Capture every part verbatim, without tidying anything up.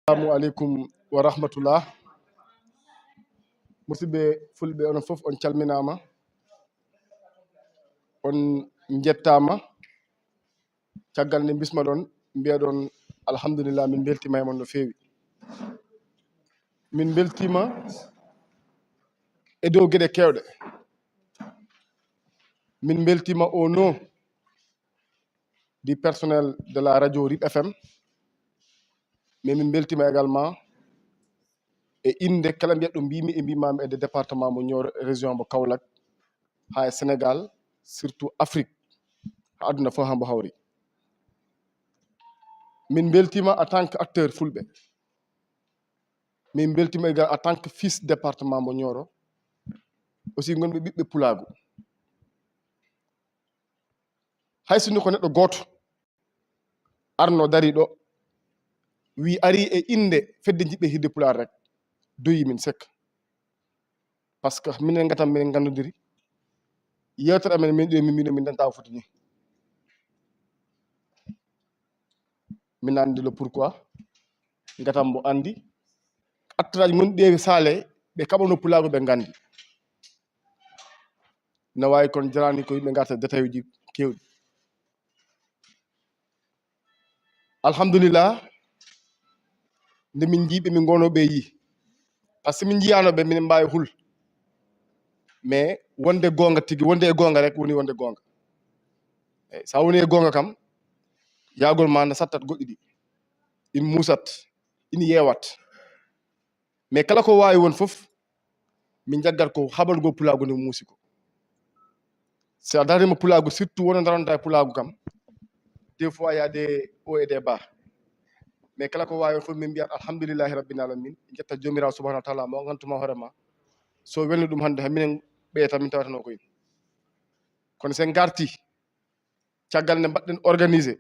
Assalamu aleykum wa rahmatullah. Musidɓe fulɓe, onon fof on calminaama, on njettaama. Caggal nde bismaɗon, mbiyaɗon alhamdulillah, min mbeltiima e mon no feewi. Min mbeltiima e dow geɗe keewɗe. Min mbeltiima au nom du personnel de la radio RIP F M, mais min mbeltiima également e innde kala mbiyatɗo mbimi e mbimami e nde département mo Nioro, région mo Kaolack, haa e Sénégal, surtout Afrique, haa aduna fof haa mbo hawri. Min mbeltiima en tant que acteur fulɓe. Min mbeltiima également en tant que fils département mo Nioro. Aussi ngonɓe ɓiɓɓe pulaagu. Hay sinno ko neɗɗo gooto arno dari ɗo, wi ari e innde fedde jiɓɓe hirde pulaar rek, doyi min sekka. Parce que minen ngatam minen nganndodiri. Yewtere amen min ɗo min mbiɗo min danta o foti ni. Min anndi le pourquoi. Ngatam mbo anndi. Acteureaji gonɗi ɗe saale ɓe kaɓano pulaagu ɓe nganndi. Na waawi kon jarani ko yimɓe ngarta détail uji keewɗi. Alhamdulillah, nde min njiiɓe min gono ɓe yi. Parce que min njiyaano ɓe minen mbaawi hul. Mais wonde goonga tigi, wonde e goonga rek woni wonde goonga. Eyyi, sa woni e goonga kam, yahgol ma na sattat goɗɗi ɗi. In muusat, in yeewat. Mais kala ko waawi won fof, min njaggat ko haɓal ngol pulaagu nde muusi ko. Si a darima pulaagu, surtout wona daronta e pulaagu kam, des fois y a des hauts et des bas. Mais kala ko waawi won fof, min mbiyat alhamdulillahi rabbil alamin, jetta Joomiraawo subhanahu wa taala mo ngantuma hoore ma. So welni ɗum hannde, ha minen ɓeya tan min tawatano ko en. Kono sen ngarti, caggal nde mbaɗɗen organisé,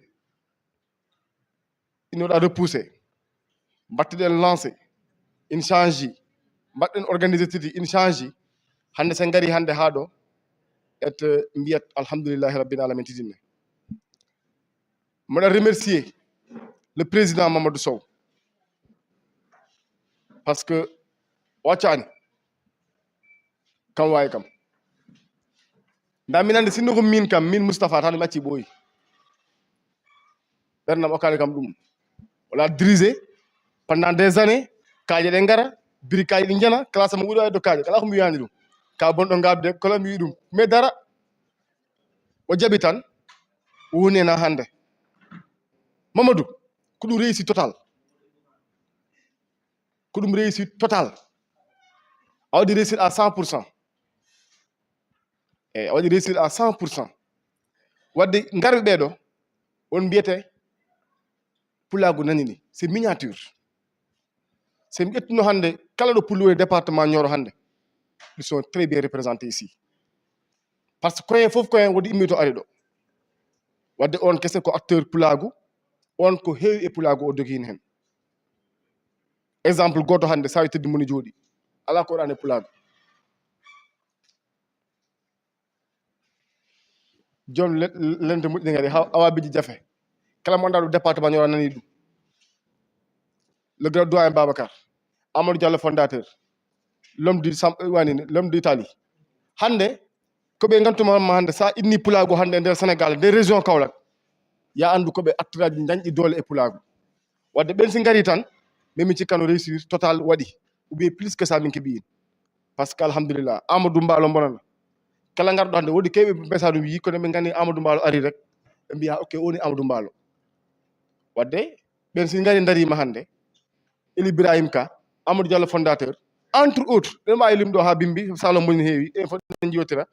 ina waɗa repoussé, mbattuɗen lancé, in change, mbaɗɗen organisé tigi, in change. Hannde sen ngari hannde haa ɗo, et mbiyat alhamdulillahi rabbil alamin tidinne. Mboɗa remercier le président Mamadou Sow, parce que o accani kam waawi kam. Nda min anndi sinno ko min kam, min Moustapha tan mi acci ɓooyi. Ɓernam okkaani kam ɗum. Wala dirigé pendant des années, kaaƴe ɗe ngara, biri kaaƴe ɗi njana, classe mo ɓuri wayde kaaƴe, kala ko mi wiyani ɗum. Ka bonɗo ngadde, kala mi wi ɗum. Mais dara, o jaɓi tan, o woni hen haa hannde. Mamadou, ko ɗum réussi total. Ko ɗum réussi total. A waɗi réussir à cent pour cent. Eyyi, a waɗi réussir à cent pour cent. Wadde ngarɓe ɓeeɗo, on mbiyete pulaagu nani ni. C'est miniature. So mi ƴettuno hannde, kala ɗo pullo woni département Nioro hannde, ils sont très bien représentés ici. Parce que koyen fof koyen wodi immi to ari ɗo. Wadde on kese ko acteur pulaagu, on ko heewi e pulaagu o dogi hen. Exemple gooto hannde, sa teddi moni jooɗi. Ala ko waɗani e pulaagu. Joom le-, lente moƴƴi ngari, ha-, awa biji jafe. Kala mo anndaa ɗo département Nioro nani ɗum. Le grand doyen Babacar, Amadou Diallo fondateur, l'homme du Sam-, wani ni, l'homme d'Italie. Hannde, ko ɓe ngantuma ma hannde, sa inni pulaagu hannde e nder Sénégal, nder région Kaolack, ya anndu ko ɓe acteureaji dañɗi doole e pulaagu. Wadde ɓen si ngari tan, min mi cikkano réussir total waɗi, ou bien plus que ça min keɓi hen. Parce que alhamdulillah, Amadou Mbaalo bonana. Kala ngarɗo hannde, woodi kewɓe mbesa ɗum yi, kono ɓe nganndi Amadou Mbaalo ari rek, ɓe mbiya, "Ok, o woni Amadou Mbaalo." Wadde, ɓen si ngari ndarima hannde, El Ibrahim Ka, Amadou Diallo fondateur, entre autres, ɗen mbaawi limɗo haa bimbi, salon moni heewi, ɗen fof ɗen jewtira.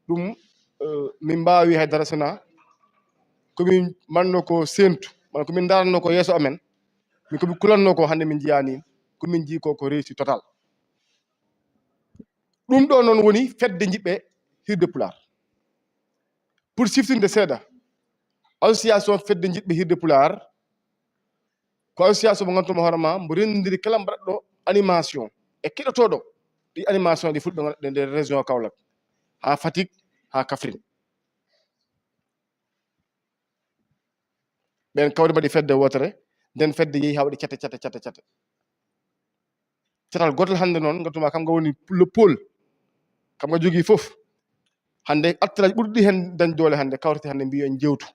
Ɗum, eh, min mbaawi hay dara sona ko min manno ko sentu, walla ko min ndaranno ko yeeso amen, min ko min kulanno ko hannde min jiyani, ko min jii ko, ko réussi total. Ɗum ɗo noon woni fedde jiɓɓe hirde Pulaar. Pour siftinde seeɗa, association fedde jiɓɓe hirde Pulaar ko association mo ngannduɗaa hoore ma, mbo renndiri kala mbaɗɗo animation e keɗotooɗo ɗi animation ɗi fulɓe ngannduɗaa nder région Kaolack, haa Fatick, haa Kaffrine. Ɓen kawri mbaɗi fedde wootere, Nden fedde yehi haa waɗi cate cate cate cate. Catal gootal hannde noon, ngatuma kam nga woni le pôle, kam nga jogii fof. Hannde acteurs ɓurɗi heen dañ doole hannde kawriti hannde mbiyo en jewtu,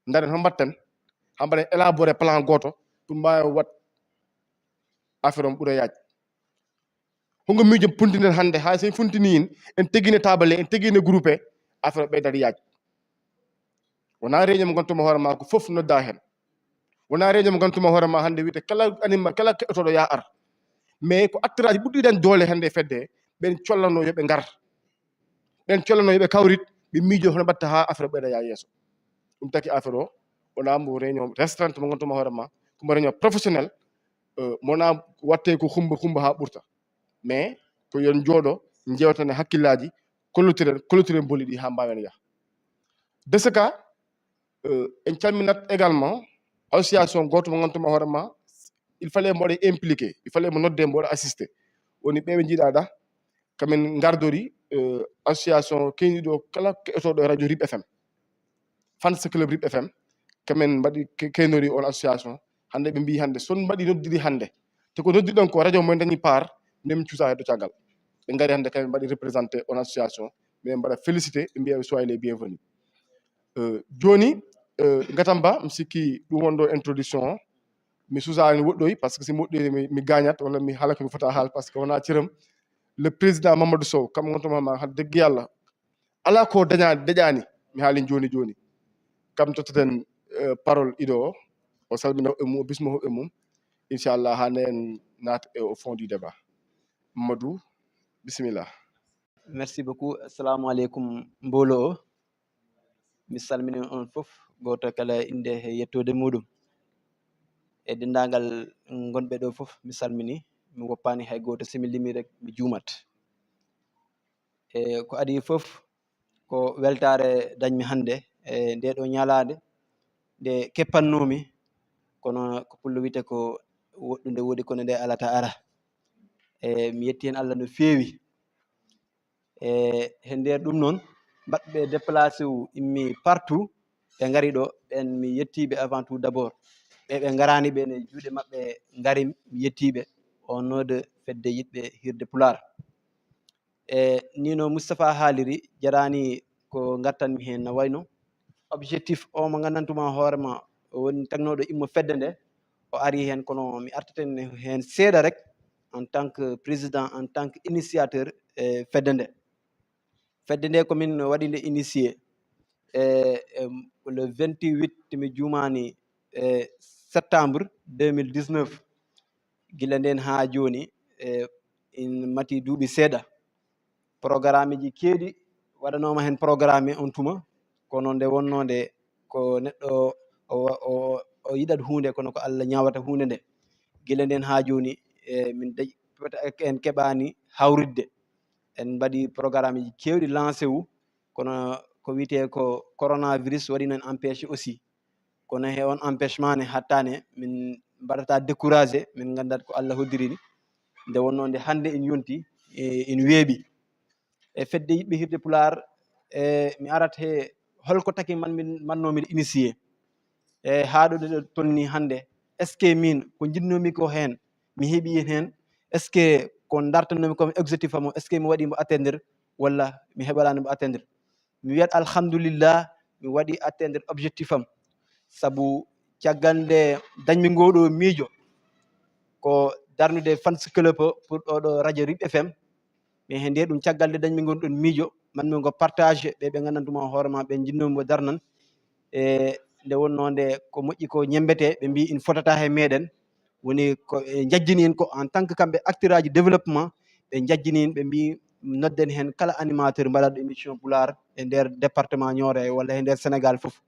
ndaren hono mbatten haa mbaɗen élaborer plan gooto pour mbaawen waɗ affaire on ɓura yaaj. Hongo miijo puntinen hannde, haa so en funtini en, en tegine table, en tegine groupe, affaire o ɓeydat yaaj. Wonaa réunion mo ngannduɗaa hoore maa ko fof noddaa heen. Wonaa réunion mo ngannduɗaa hoore maa hannde wiyte kala anima, kala keɗotooɗo yaa ar. Mais ko acteurs ɓurɗi dañ doole hannde e fedde, ɓen collanoo yo ɓe ngar. Ɓen collanoo yo ɓe kawrit, ɓe miijo hono mbatta haa affaire o ɓeyda yaa yeeso. Ɗum taki affaire o, wonaa mo réunion restaurant mo ngannduɗaa hoore maa, ko mo réunion professionnel, euh, mo wonaa watte ko humba humba haa ɓurta. Mais ko yo en njooɗo, njewtane hakkillaaji, kollotiren, kollotiren boli ɗi haa mbaawen yaha. De ce cas, euh, en calminat également association gooto mo ngannduɗaa hoore maa, il fallait mboɗo impliqué, il fallait mo nodde mboɗo assisté. Woni ɓe ɓe njiɗaa ɗa, kamen ngardori, euh, association keyniiɗo kala keɗotooɗo e radio Rip F M. Fans club Rip F M, kamen mbaɗi ke-, keynori on association. Hannde ɓe mbii hannde, so on mbaɗi noddiri hannde, te ko noddiɗon ko radio mo en dañi part, minen min cuusa heddo caggal. Ɓe ngari hannde kamen mbaɗi représenté on association, minen mbaɗa félicité, ɓe mbiya ɓe soyez les bienvenus. Euh, jooni, euh, Ngatam Ba, mi sikki ɗum won ɗo introduction o. Mi suusaani woɗɗoy, par ce que si mi woɗɗoy mi, mi gaañat, walla mi haala ko mi fota haal, par ce que wonaa ciram. Le président Mamadou Sow, kam ngannduɗaa hoore maa, hade degge Yalla, alaa ko dañaani, dañaani, mi haali jooni jooni. Kam totteten, euh, parole iɗo o, o salmina hoɓɓe mum, o bismo hoɓɓe mum. Inchallah, haa ne en naata e au fond du débat. Mamadou, bisimilla. Merci beaucoup. Assalamu aleykum mboolo o. Mi salmini on fof, gooto kala innde e yettoode muɗum. E denndaangal ngonɓe ɗo fof, mi salmini. Mi woppaani hay gooto, so mi limi rek, mi juumat. E ko adii fof, ko weltaare dañmi hannde e ndee ɗoo ñalaande nde keppannoomi, kono ko pullo wiyte ko woɗɗunde woodi, kono nde alata ara. E mi yetti heen Allah no feewi. E he nder ɗum noon, mbaɗɓe déplacé wu immi partout, ɓe ngari ɗo, ɓen mi yettii ɓe avant tout d'abord. Ɓe ɓe ngaraani ɓe ne juuɗe maɓɓe ngari, mi yettii ɓe au nom de fedde yiɗɓe hiirde Pulaar. E ni no Moustapha haaliri, jaraani ko ngartanmi heen, no wayno objectif o mo nganndantumaa hoore ma, o woni tagnooɗo immo fedde nde, o ari heen, kono mi artaten heen seeɗa rek en tant que président, en tant que initiateur e fedde nde. Fedde nde ko min waɗi nde initié e, e le vingt-huit, mi juumaani, e septembre deux mille dix-neuf. Gila ndeen haa jooni, e in mati duuɓi seeɗa. Programmeji keewɗi waɗanooma heen programme on tuma, kono nde wonnoo nde ko neɗɗo o, o, o yiɗat huunde, kono ko Allah ñaawata huunde nde. Gila ndeen haa jooni, e min dañ-, en keɓaani hawritde. En mbaɗi programmeji keewɗi lancé wu, kono ko wiyetee ko coronavirus waɗi noon empêché aussi. Kono he on empêchement ne, hattaane min mbaɗata découragé, min nganndat ko Allah hoddirini. Nde wonnoo nde hannde en yonti, e, en weeɓi. E fedde yiɗɓe hiirde Pulaar, e mi arat he holko taki man min, mannoo miɗo initié. E haa ɗo ɗo tolni hannde, est-ce que min ko njiɗnoomi ko heen, mi heɓi heen? Est-ce que ko ndartannoomi ko objectif am o, est-ce que mi waɗi mo atteindre walla mi heɓalaani mo atteindre? Mi wiyat alhamdulillah, mi waɗi atteindre objectif am. Sabu caggal nde dañmi ngoo ɗoo miijo, ko darnude fans club o pour ɗo ɗo radio Rip F M. Mais he nder ɗum, caggal nde dañmi ngon ɗon miijo, manmi ngo partage ɓe ɓe nganndantumaa hoore ma, ɓe njinnoomi mo darnan. E nde wonnoo nde ko moƴƴi ko ñembetee, ɓe mbii in fotata he meɗen. Woni ko ɓe njajjini en ko en tant que kamɓe acteur aji développement, ɓe njajjini en, ɓe mbii nodden heen kala animateur mbaɗaɗo émission Pulaar e nder département Nioro walla e nder Sénégal fof.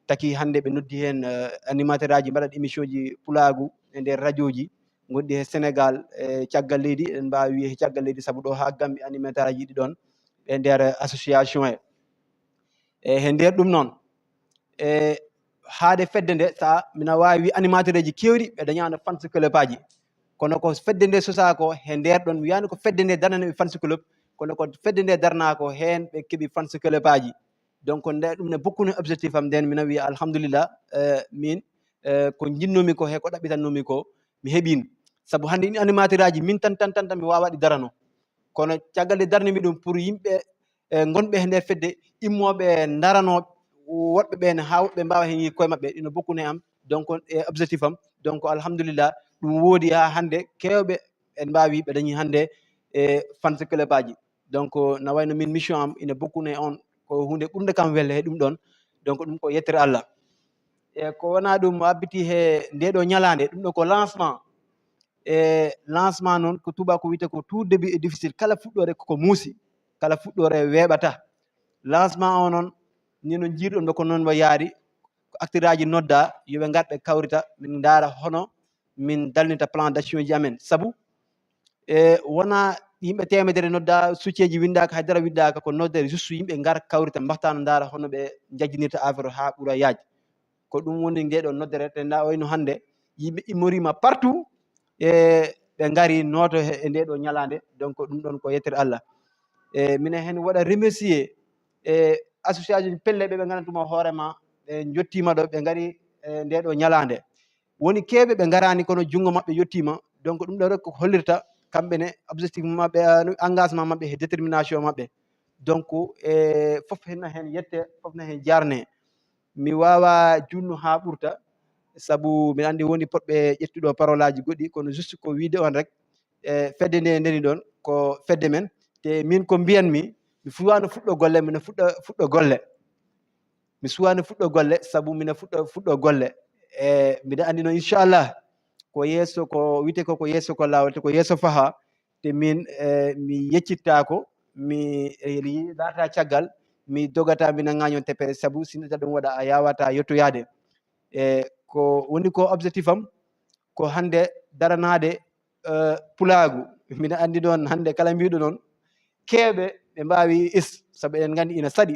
Taki hannde ɓe noddi heen, eh, animateur aji mbaɗaɗo émission ji pulaagu e nder radio ji gonɗi he Sénégal, e caggal leydi, eɗen mbaawi wiye he caggal leydi, sabu ɗo haa Gambie animateur aji ɗi ɗoon ɓe nder association he. E he nder ɗum noon, e haade fedde nde, sa mina waawi wiye animateur aji keewɗi ɓe dañaano fans club aji. Kono ko fedde nde sosaa ko he nder ɗoon, mi wiyaani ko fedde nde darnani ɓe fans club, kono ko fedde nde darnaa ko heen ɓe keɓi fans club aji. Donc nde ɗum ne bokkuni objectif am, nden mina wiya alhamdulillah, eh, min, eh, ko njinnoomi ko he ko ɗaɓɓitannoomi ko, mi heɓiino. Sabu hannde ɗiin animateur aji, min tan, tan, tan, tan mi waawaa ɗi darano. Kono caggal nde darnimi ɗum pour yimɓe, eh, ngonɓe he nder fedde, immooɓe ndaranoo woɗɓe ɓeen haa woɗɓe mbaawa heen yiide koye maɓɓe, ina bokkune am, donc e objectif am. Donc alhamdulillah, ɗum woodi haa hannde, keewɓe en mbaawi, ɓe dañi hannde e fans club aji. Donc na wayno min mission am ina bokkune on, ko huunde ɓurnde kam welde he ɗum ɗoon. Donc ɗum ko yettere Allah. E ko wonaa ɗum, mo abbiti he ndee ɗoo ñalaande, ɗum ɗoo ko lancement. E lancement noon, ko tuuba ko wiyetee ko tout début est difficile. Kala fuɗɗoore koko muusi, kala fuɗɗoore weeɓata. Lancement o noon, ni no njiiruɗon ɗo, ko noon wa yaari. Ko acteur aji nodda, yo ɓe ngar ɓe kawrita, min ndaara hono min dalnita plan d'action ji amen. Sabu e wona yimɓe teemedere nodda, succee ji winndaaka, hay dara winndaaka, ko noddere juste yimɓe ngar kawrita, mbaxtaana, ndaara hono ɓe njajjinirta affaire o haa ɓura yaaj. Ko ɗum woni ndee ɗoo noddere, te na wayno hannde yimɓe immoriima partout, e ɓe ngari nooto he, e ndee ɗoo ñalaande. Donc ɗum ɗoon ko yettere Allah. E minen heen waɗa remercier e association pelle ɓe, ɓe nganndantu ma hoore ma, ɓe njottiima ɗo, ɓe ngari e ndee ɗoo ñalaande. Woni keewɓe ɓe ngaraani, kono junngo maɓɓe yottiima. Donc ɗum ɗoo rek ko hollirta kamɓe ne objectif maɓɓe, ah, engagement maɓɓe e détermination maɓɓe. Donc e fof heen na heen yette, fof na heen jaarne. Mi waawaa juutno haa ɓurta, sabu miɗa anndi woni potɓe ƴettude parole aji goɗɗi, kono juste ko wiyde on rek, e fedde nde ndeni ɗoon ko fedde men. Te min ko mbiyanmi, mi suwaano fuɗɗo golle, mino fuɗɗo, fuɗɗo golle. Mi suwaano fuɗɗo golle, sabu mino fuɗɗo, fuɗɗo golle. E mbiɗa anndi noon, inchallah, ko yeeso ko wiyetee ko, ko yeeso ko laawol, te ko yeeso faha. Te min, e, mi yeccittaako, mi, e, laata caggal, mi dogata, mi nanngaa ñoon tepere, sabu si neɗɗo ɗum waɗa, a yaawataa yottoyaade. E ko woni ko objectif am, ko hannde daranaade, e, pulaagu. Mbiɗa anndi noon, hannde kala mbiiɗo noon, keewɓe ɓe mbaawi is, sabu eɗen nganndi ina saɗi.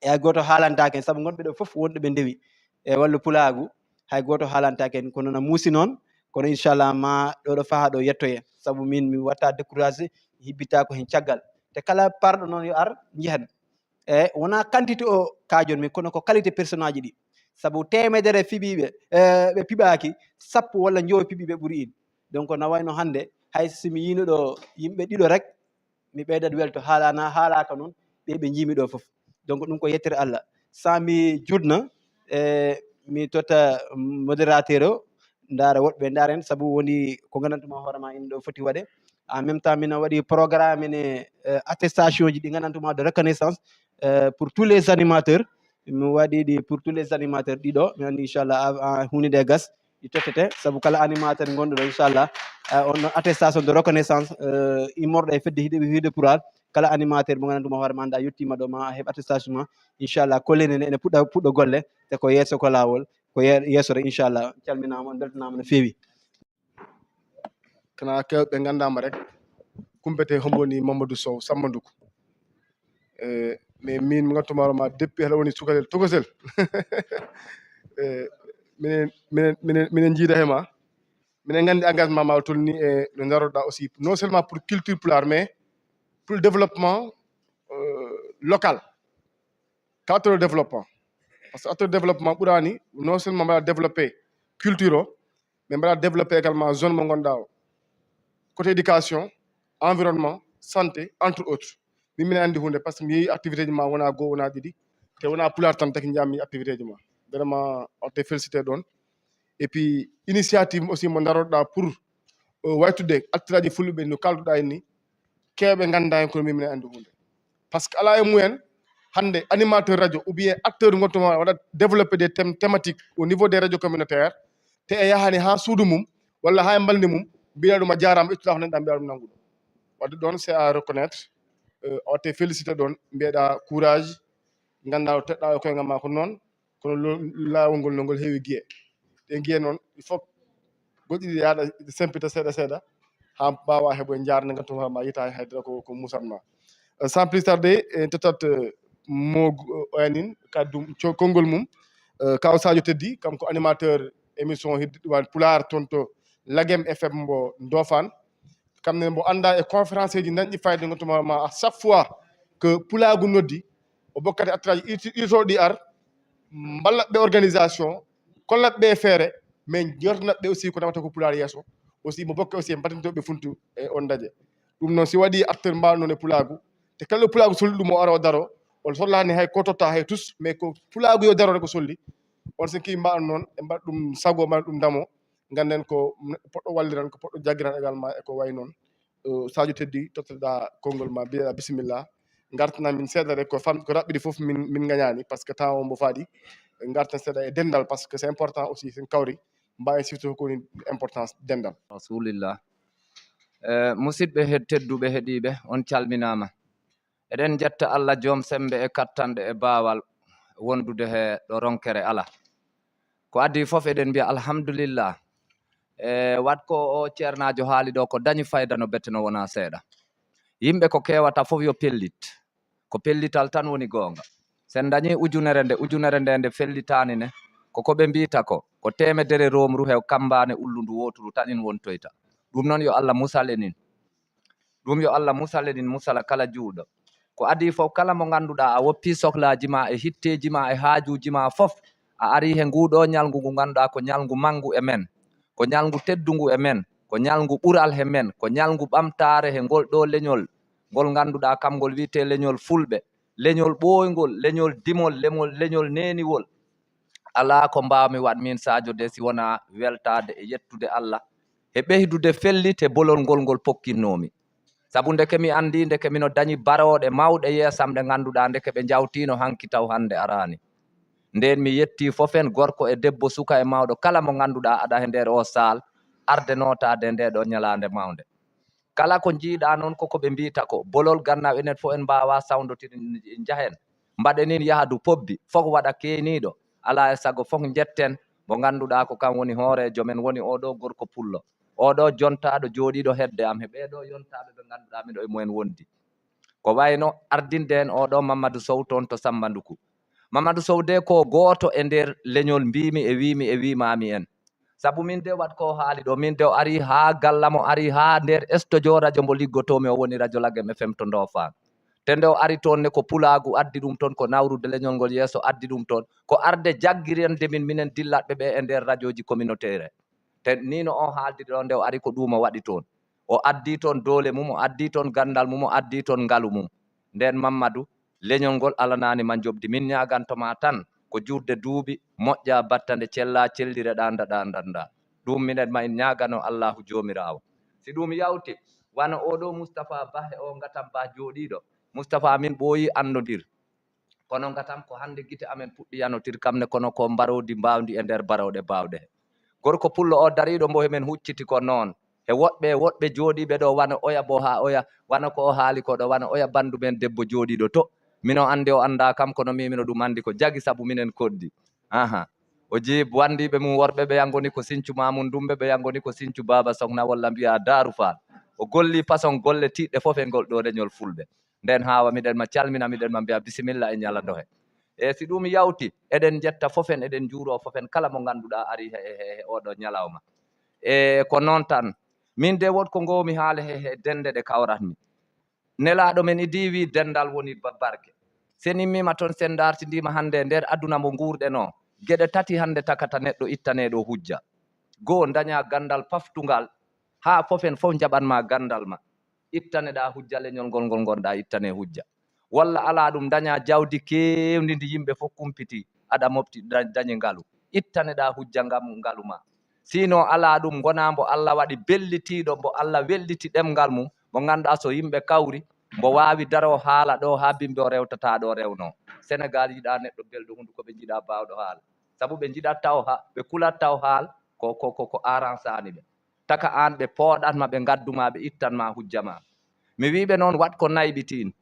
E hay gooto haalantaake heen, sabu ngonɓe ɗo fof wonɓe ɓe ndewi e wallu pulaagu, hay gooto haalantaake heen. Kono na muusi noon, kono inchallah ma ɗo ɗo faha ɗo yettoye, sabu min mi watta découragé, mi hibbita ko heen caggal. Te kala parɗo noon yo ar, njehen. E wonaa quantité o kaajon min, kono ko qualité personnage ɗi. Sabu teemedere fiɓiiɓe, e, ɓe piɓaaki, sappo walla njowo piɓiiɓe ɓuri in. Donc na wayno hannde, hay si mi yiino ɗo yimɓe ɗiɗo rek, mi ɓeydat welto, haalana, haalaaka noon, ɓe ɓe njiimi ɗo fof. Donc ɗum ko yettere Allah. Sa mi juutna, e, mi totta modérateur o, ndaara woɗɓe ndaaren, sabu woni ko nganndantu ma hoore ma ina ɗo foti waɗe. En même temps, mina waɗi programme ne, e, attestation ji ɗi nganndantu ma de reconnaissance, e, pour tous les animateurs. Mi waɗi ɗi pour tous les animateurs ɗiɗo. Mi anndi inchallah, a, a, huunde nde gas, ɗi tottete, sabu kala animateur ngonɗo ɗo, inchallah, e, on attestation de reconnaissance, e, immorɗo e fedde hiɗe, hiɗe pural, kala animateur mo nganndantu ma hoore ma annda yettiima ɗo, ma a heɓ attestation ma, inchallah, kollene ne ene puɗɗa, puɗɗo golle, te ko yeeso ko laawol, ko ye-, yeeso rek, inchallah. Calminaama, on mbeltanaama no feewi. Kana keewɓe ɓe nganndaama rek, kumpete hombo woni Mamadou Sow Sambanduku. E, mais min mi ngattumaaro ma depuis hela woni sukalel tokosel. E, minen, minen, minen, minen njiida he ma. Minen nganndi engagement ma o tolni e no ndaroɗa aussi, non seulement pour culture pulaar, mais pour le développement, euh, local. Ka acteur de développement. Parce que acteur de développement ɓurani non seulement mbaɗa développé culture o, mais mbaɗa développé également zone mo ngonɗa o. Côté éducation, environnement, santé, entre autres. Min minen anndi huunde, parce que mi yeeyi activité ji ma wona goo, wona ɗiɗi. Te wona pulaar tan taki njammi activité ji ma. Vraiment, on te félicité ɗon. Et puis, initiative aussi mo ndaroɗa pour, euh, waytude acteur aji fulɓe no kalduɗa en ni, keewɓe ngannda hen, kono min minen anndi huunde. Parce que ala e mumen, hannde animateur radio ou bien acteur gontuɗo waɗa développer des thèmes thématiques au niveau des radios communautaires, te e yahani haa suudu mum, walla haa e mbalndi mum, mbiya ɗum a jaaraama, ƴettuɗa ko nanɗa, mbiya ɗum nanngu ɗum. Wadde ɗon, c'est à reconnaître, euh, a watte félicité ɗon, mbiyeɗa courage, ngannda o teɗɗa e koyngal ma ko noon, kono lo-, laawol ngol no ngol heewi giye. Ɗe giye noon, il faut goɗɗi ɗi yaaɗa, ɗi sempita seeɗa seeɗa, haa mbaawa heɓo e njaarde ngam tuma ma yita haydara ko, ko musan ma. Euh, sans plus tarder, en tottat, euh, mo, euh, oyanin, kaddum, co-, konngol mum. Euh, Kaw Sadio Teddy, kam ko animateur émission Hidde Diwan Pulaar toon to Lagem F M mbo Ndofane. Kam ne mbo annda e conférence ji dañɗi fayde, ngam tuma ma à chaque fois que Pulaagu noddi, o bokkati acteur aji irti-, irtooɗi ar, mballa ɓe organisation, Kollat ɓe feere, mais jortinat ɓe aussi ko nawata ko Pulaar yeeso. Aussi mo bokke aussi en mbaɗinto ɓe funtu e on daje. Ɗum noon si waɗi acteur mbaaw noon e Pulaagu, te kala Pulaagu solli ɗum o ara o daro, on sollaani hay ko totta hay tous, mais ko Pulaagu yo daro ko solli. On sen ki mbaaw noon, e mbaɗa ɗum sago, mbaɗa ɗum damo. Ngannden ko neɗɗo poɗɗo walliran, ko poɗɗo jaggiran également e ko wayi noon. Eh, Sadio Teddy, tottoɗaa konngol ma, mbiyeɗaa bisimilla. Ngartana min seeɗa rek, ko fam-, ko raɓɓiɗi fof min, min ngañaani, par ce que temps o mbo faadi. Ngarten seeɗa e denndal, par ce que c'est important aussi, sen kawri, mbaawen siftude ko woni importance denndal. Rasulillah. Eh, musidɓe he-, tedduɓe heɗiiɓe, on calminaama. Eɗen njetta Allah joom semmbe e kattanɗe e baawal wondude he ɗo ronkere ala. Ko adii fof eɗen mbiya alhamdulillah. E waɗ ko o ceernaajo haali ɗo, ko dañi fayda no bete no wonaa seeɗa. Yimɓe ko keewata fof yo pellit. Ko pellital tan woni goonga. Sen dañi ujunere nde, ujunere nde nde fellitaani ne, ko ko ɓe mbiyta ko, ko teemedere romru he kambaane ullundu wooturu tan in wontoyta. Ɗum noon yo Allah musal en in. Ɗum yo Allah musal en in, musala kala juulɗo. Ko adii fof, kala mo ngannduɗaa a woppii soklaaji ma e hitteeji ma e haajuuji ma fof, a arii he nguu ɗoo ñalngu ngu ngannduɗaa ko ñalngu manngu e men, ko ñalngu teddungu e men, ko ñalngu ɓural he men, ko ñalngu ɓamtaare he ngol ɗoo leñol, ngol ngannduɗaa kam ngol wiyetee leñol Fulɓe, leñol ɓooyngol, leñol dimol, leñol, leñol neeniwol. Alaa ko mbaawmi waɗ miin Sadio de si wonaa weltaade e yettude Allah, e ɓeydude fellit e bolol ngol ngol pokkinnoomi. Sabu ndeke mi anndii, ndeke mino dañi barooɗe mawɗe yeesam ɗe ngannduɗaa ndeke ɓe njawtiino hanki taw hannde araani. Ndeen mi yettii fof en, gorko e debbo, suka e mawɗo, kala mo ngannduɗaa aɗa he nder oo saal, arde nootaade e ndee ɗoo ñalaande mawnde. Kala ko njiiɗaa noon, ko ko ɓe mbiyta ko, bolol gannaaw enen fof en mbaawaa sawndotir, njahen. Mbaɗen in yahdu pobbi, fof waɗa keeniiɗo. Alaa e sago fof njetten mo ngannduɗaa ko kam woni hooreejo men, woni oo ɗoo gorko pullo. Oo ɗoo jontaaɗo jooɗiiɗo hedde am, he ɓee ɗoo yontaaɓe ɓe ngannduɗaa miɗo e mumen wondi. Ko wayno ardinde en oo ɗoo Mamadou Sow toon to Sammba Nduku. Mamadou Sow de ko gooto e nder leñol mbiimi e wiimi e wiimaami en. Sabu min de waɗ ko o haali ɗo, min de o arii haa galla mo, arii haa nder studio radio mbo liggotoomi, o woni radio Lagem F M to Ndofaan. Te nde o ari toon ne, ko pulaagu addi ɗum toon, ko nawrude leñol ngol yeeso addi ɗum toon, ko arde jaggirande min, minen dillatɓe ɓe e nder radiooji communautaire. Te nii no o haaldiri ɗo, nde o ari ko ɗum o waɗi toon. O addi toon doole mum, o addi toon ganndal mum, o addi toon ngalu mum. Ndeen Mammadu, leñol ngol alanaani ma njoɓdi. Min ñaaganto ma tan ko juutde duuɓi, moƴƴa battande, cella, cellire ɗa, nda, ɗa, nda, nda. Ɗum minen ma en ñaagano Allaahu Joomiraawo. Si ɗum yawti, wano oo ɗoo Mustapha Bah e oo Ngatam Bah jooɗiiɗo. Mustapha, min ɓooyi anndodir. Kono ngatam ko hannde gite amen puɗɗi yanotir kam ne, kono ko mbaroodi mbaawndi e nder barooɗe baawɗe. Gorko pullo o dariiɗo mbo hemen hucciti ko noon. He woɗɓe, woɗɓe jooɗiiɓe ɗo wano oya bo haa oya, wano ko o haali ko ɗo, wano oya banndu men debbo jooɗiiɗo to. Mino anndi o anndaa kam, kono mimino ɗum anndi ko jagi sabu minen koddi. Aha. O jii wanndiiɓe mum worɓe ɓe yangoni ko Siñcu Mamun Dumbe, ɓe yangoni ko Siñcu Baaba Sogna, walla mbiya Daaru Faal. O golli façon golle tiiɗɗe fof e ngol ɗo leñol Fulɓe. Nden haawa miɗen ma calmina, miɗen ma mbiya bisimilla e ñalando he. E si ɗum yawti, eɗen njetta fof en, eɗen njuuro fof en, kala mo ngannduɗaa ari he, he, he oɗo ñalawma. E ko noon tan, min de woɗ ko ngoomi haala he, he dennde ɗe kawratmi. Nelaaɗo men idi wi denndal woni ba-, barke. Sen immiima toon, sen ndartindiima hannde e nder aduna mo nguurɗen o, geɗe tati hannde takata neɗɗo ittaneeɗo hujja. Goo, daña ganndal paftungal, haa fof en fof njaɓan ma ganndal ma. Ittaneɗaa hujja leñol ngol, ngol ngonɗaa ittane hujja. Walla alaa ɗum, daña jawdi keewndi ndi yimɓe fof kumpitii, aɗa mofti da-, dañi ngalu. Ittaneɗaa hujja ngam ngalu ma. Sinon alaa ɗum, ngonaa mbo Allah waɗi bellitiiɗo, mbo Allah welliti ɗemngal mum, mo ngannduɗaa so yimɓe kawri, mbo waawi daroo haala ɗo haa bimbi o rewtataa ɗo rewnoo. Senegaal yiɗaa neɗɗo belɗo hunduko, ɓe njiɗaa baawɗo haala. Sabu ɓe njiɗat taw ha-, ɓe kulat taw haal ko, ko, ko, ko aransani ɓe. Taka aan ɓe pooɗat ma, ɓe ngaddu ma, ɓe ittan ma hujja ma. Mi wiiɓe noon, waɗ ko nayɓitiin.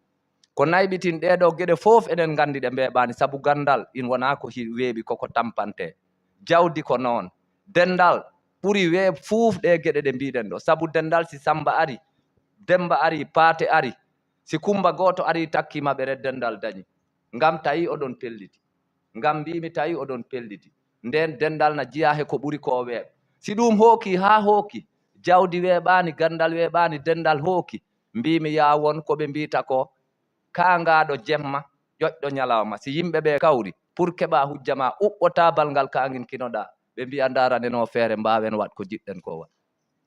Ko nayɓitiin ɗee ɗoo geɗe fof eɗen nganndi ɗe mbeeɓaani, sabu ganndal in wonaa ko hi-, weeɓi, koko tampante. Jawdi ko noon. Denndal ɓuri weeɓ fuuf ɗee geɗe ɗe mbiɗen ɗo. Sabu denndal si Sammba ari, Demmba ari, Paate ari, si Kummba gooto ari takkiima ɓe, ret denndal dañi. Ngam tawi oɗon pelliti. Ngam mbiimi tawi oɗon pelliti. Ndeen denndal na jiyaa he ko ɓuri ko weeɓ. Si ɗum hooki haa hooki, jawdi weeɓaani, ganndal weeɓaani, denndal hooki. Mbiimi yaa won ko ɓe mbiita ko kaangaaɗo jemma, ƴoƴɗo ñalawma. Si yimɓe ɓe kawri pour keɓa hujja ma, uɓɓo taabal ngal kaanginkinoɗaa, Ɓe mbiya ndaranenoo feere, mbaawen waɗ ko njiɗɗen ko waɗ.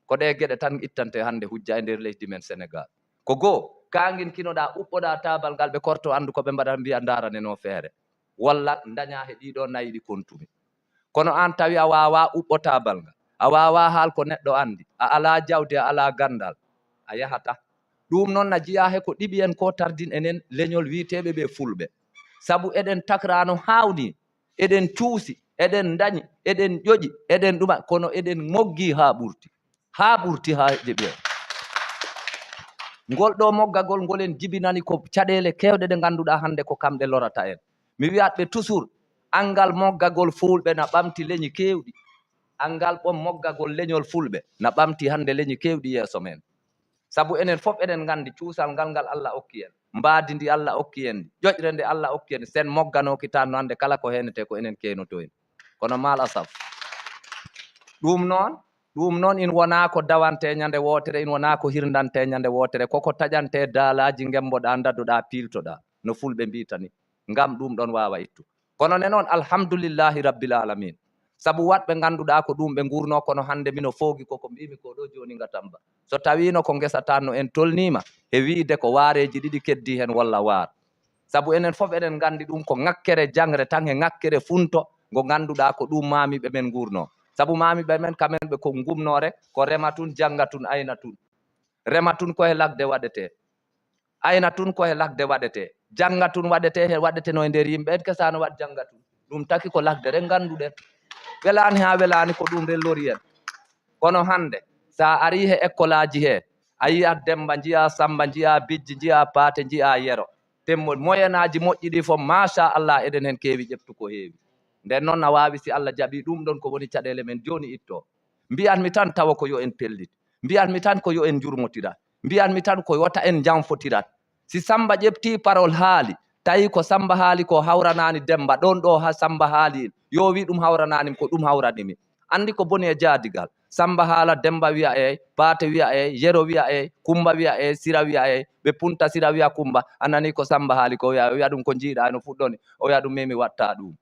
Ko ɗee geɗe tan ittante hannde hujja e nder leydi men Senegaal. Ko goo, kaangin kinoɗaa, uɓɓoɗaa taabal ngal, ɓe korto anndu ko ɓe mbaɗa, mbiya ndaranenoo feere. Walla ndañaa he ɗiɗo nayi ɗi kontumi. Kono aan tawi a waawaa uɓɓo taabal ngal, a waawaa haal ko neɗɗo anndi, a alaa jawdi, a alaa ganndal, a yahataa. Ɗum noon na jiyaa he ko ɗiɓi en ko tardin enen leñol wiyeteeɓe ɓe fulɓe. Sabu eɗen takraa no haawnii, eɗen cuusi, eɗen ndañi, eɗen ƴoƴi, eɗen ɗuma, kono eɗen moggi haa ɓurti. Haa ɓurti, haa heƴi ɓe. Ngol ɗoo moggagol ngol en jibinani ko caɗeele keewɗe ɗe ngannduɗaa hannde ko kamɗe lorata en. Mi wiyat ɓe toujours, anngal moggagol fulɓe na ɓamti leñi keewɗi. Anngal ɓon moggagol leñol fulɓe na ɓamti hannde leñi keewɗi yeeso men. Sabu enen fof eɗen nganndi cuusal ngal, ngal Allah okki en, mbaadi ndi Allah okki en, ƴoƴre nde Allah okki en, sen mogganooki tan no hannde kala ko heenetee ko enen keenoto en. Kono maal asaf, ɗum noon, ɗum noon in wonaa ko dawantee ñande wootere, in wonaa ko hirndantee ñande wootere, koko taƴantee daalaaji, ngemboɗaa, ndadoɗaa, piiltoɗaa, no fulɓe mbiita ni, ngam ɗum ɗon waawa ittu. Kono ne noon, alhamdulillahi rabbil alamin. Sabu waɗɓe ngannduɗaa ko ɗum ɓe nguurnoo, kono hannde mino foogi koko mbiimi ko ɗo jooni ngatam ba. So tawiino ko ngesa tan no en tolniima, e wiyde ko waareeji ɗiɗi keddii heen walla waar. Sabu enen fof eɗen nganndi ɗum ko ŋakkere jaŋre tan e ŋakkere funto ngo ngannduɗaa ko ɗum maamiiɓe men nguurnoo. Sabu maamiiɓe men kamen ɓe ko ngumnoore, ko rema tun, jannga tun, ayna tun. Rema tun ko e lakde waɗetee. Ayna tun ko e lakde waɗetee. Jannga tun waɗetee, he waɗeteno e nder yimɓe. En kesaano waɗ jannga tun. Ɗum taki ko lakde ren ngannduɗen. Welaani haa welaani ko ɗum ren lori en. Kono hannde, so a arii he ekkolaaji hee, a yiyat Demmba, njiyaa Sammba, njiyaa Bijji, njiyaa Paate, njiyaa Yero. Te mo-, moyenaaji moƴƴi ɗi fof, machallah, eɗen heen keewi ƴeftu ko heewi. Nden noon na waawi si Allah jaɓii ɗum ɗon ko woni caɗeele men jooni ittoo. Mbiyan mi tan tawa ko yo en pellit. Mbiyan mi tan ko yo en njurmotirat. Mbiyan mi tan ko wota en njanfotirat. Si Sammba ƴeftii parole haali, tawi ko Sammba haali ko hawranaani Demmba, ɗon ɗo ha Sammba haali, yo wi ɗum hawranaani mi, ko ɗum hawrani mi. Anndi ko boni e jaadigal. Sammba haala, Demmba wiya eey, Paate wiya eey, Yero wiya eey, Kummba wiya eey, Sira wiya eey, ɓe punta Sira wiya Kummba, a nanii ko Sammba haali ko wiya, o wiya ɗum ko njiiɗaa no fuɗɗoni, o wiya ɗum mimi watta ɗum.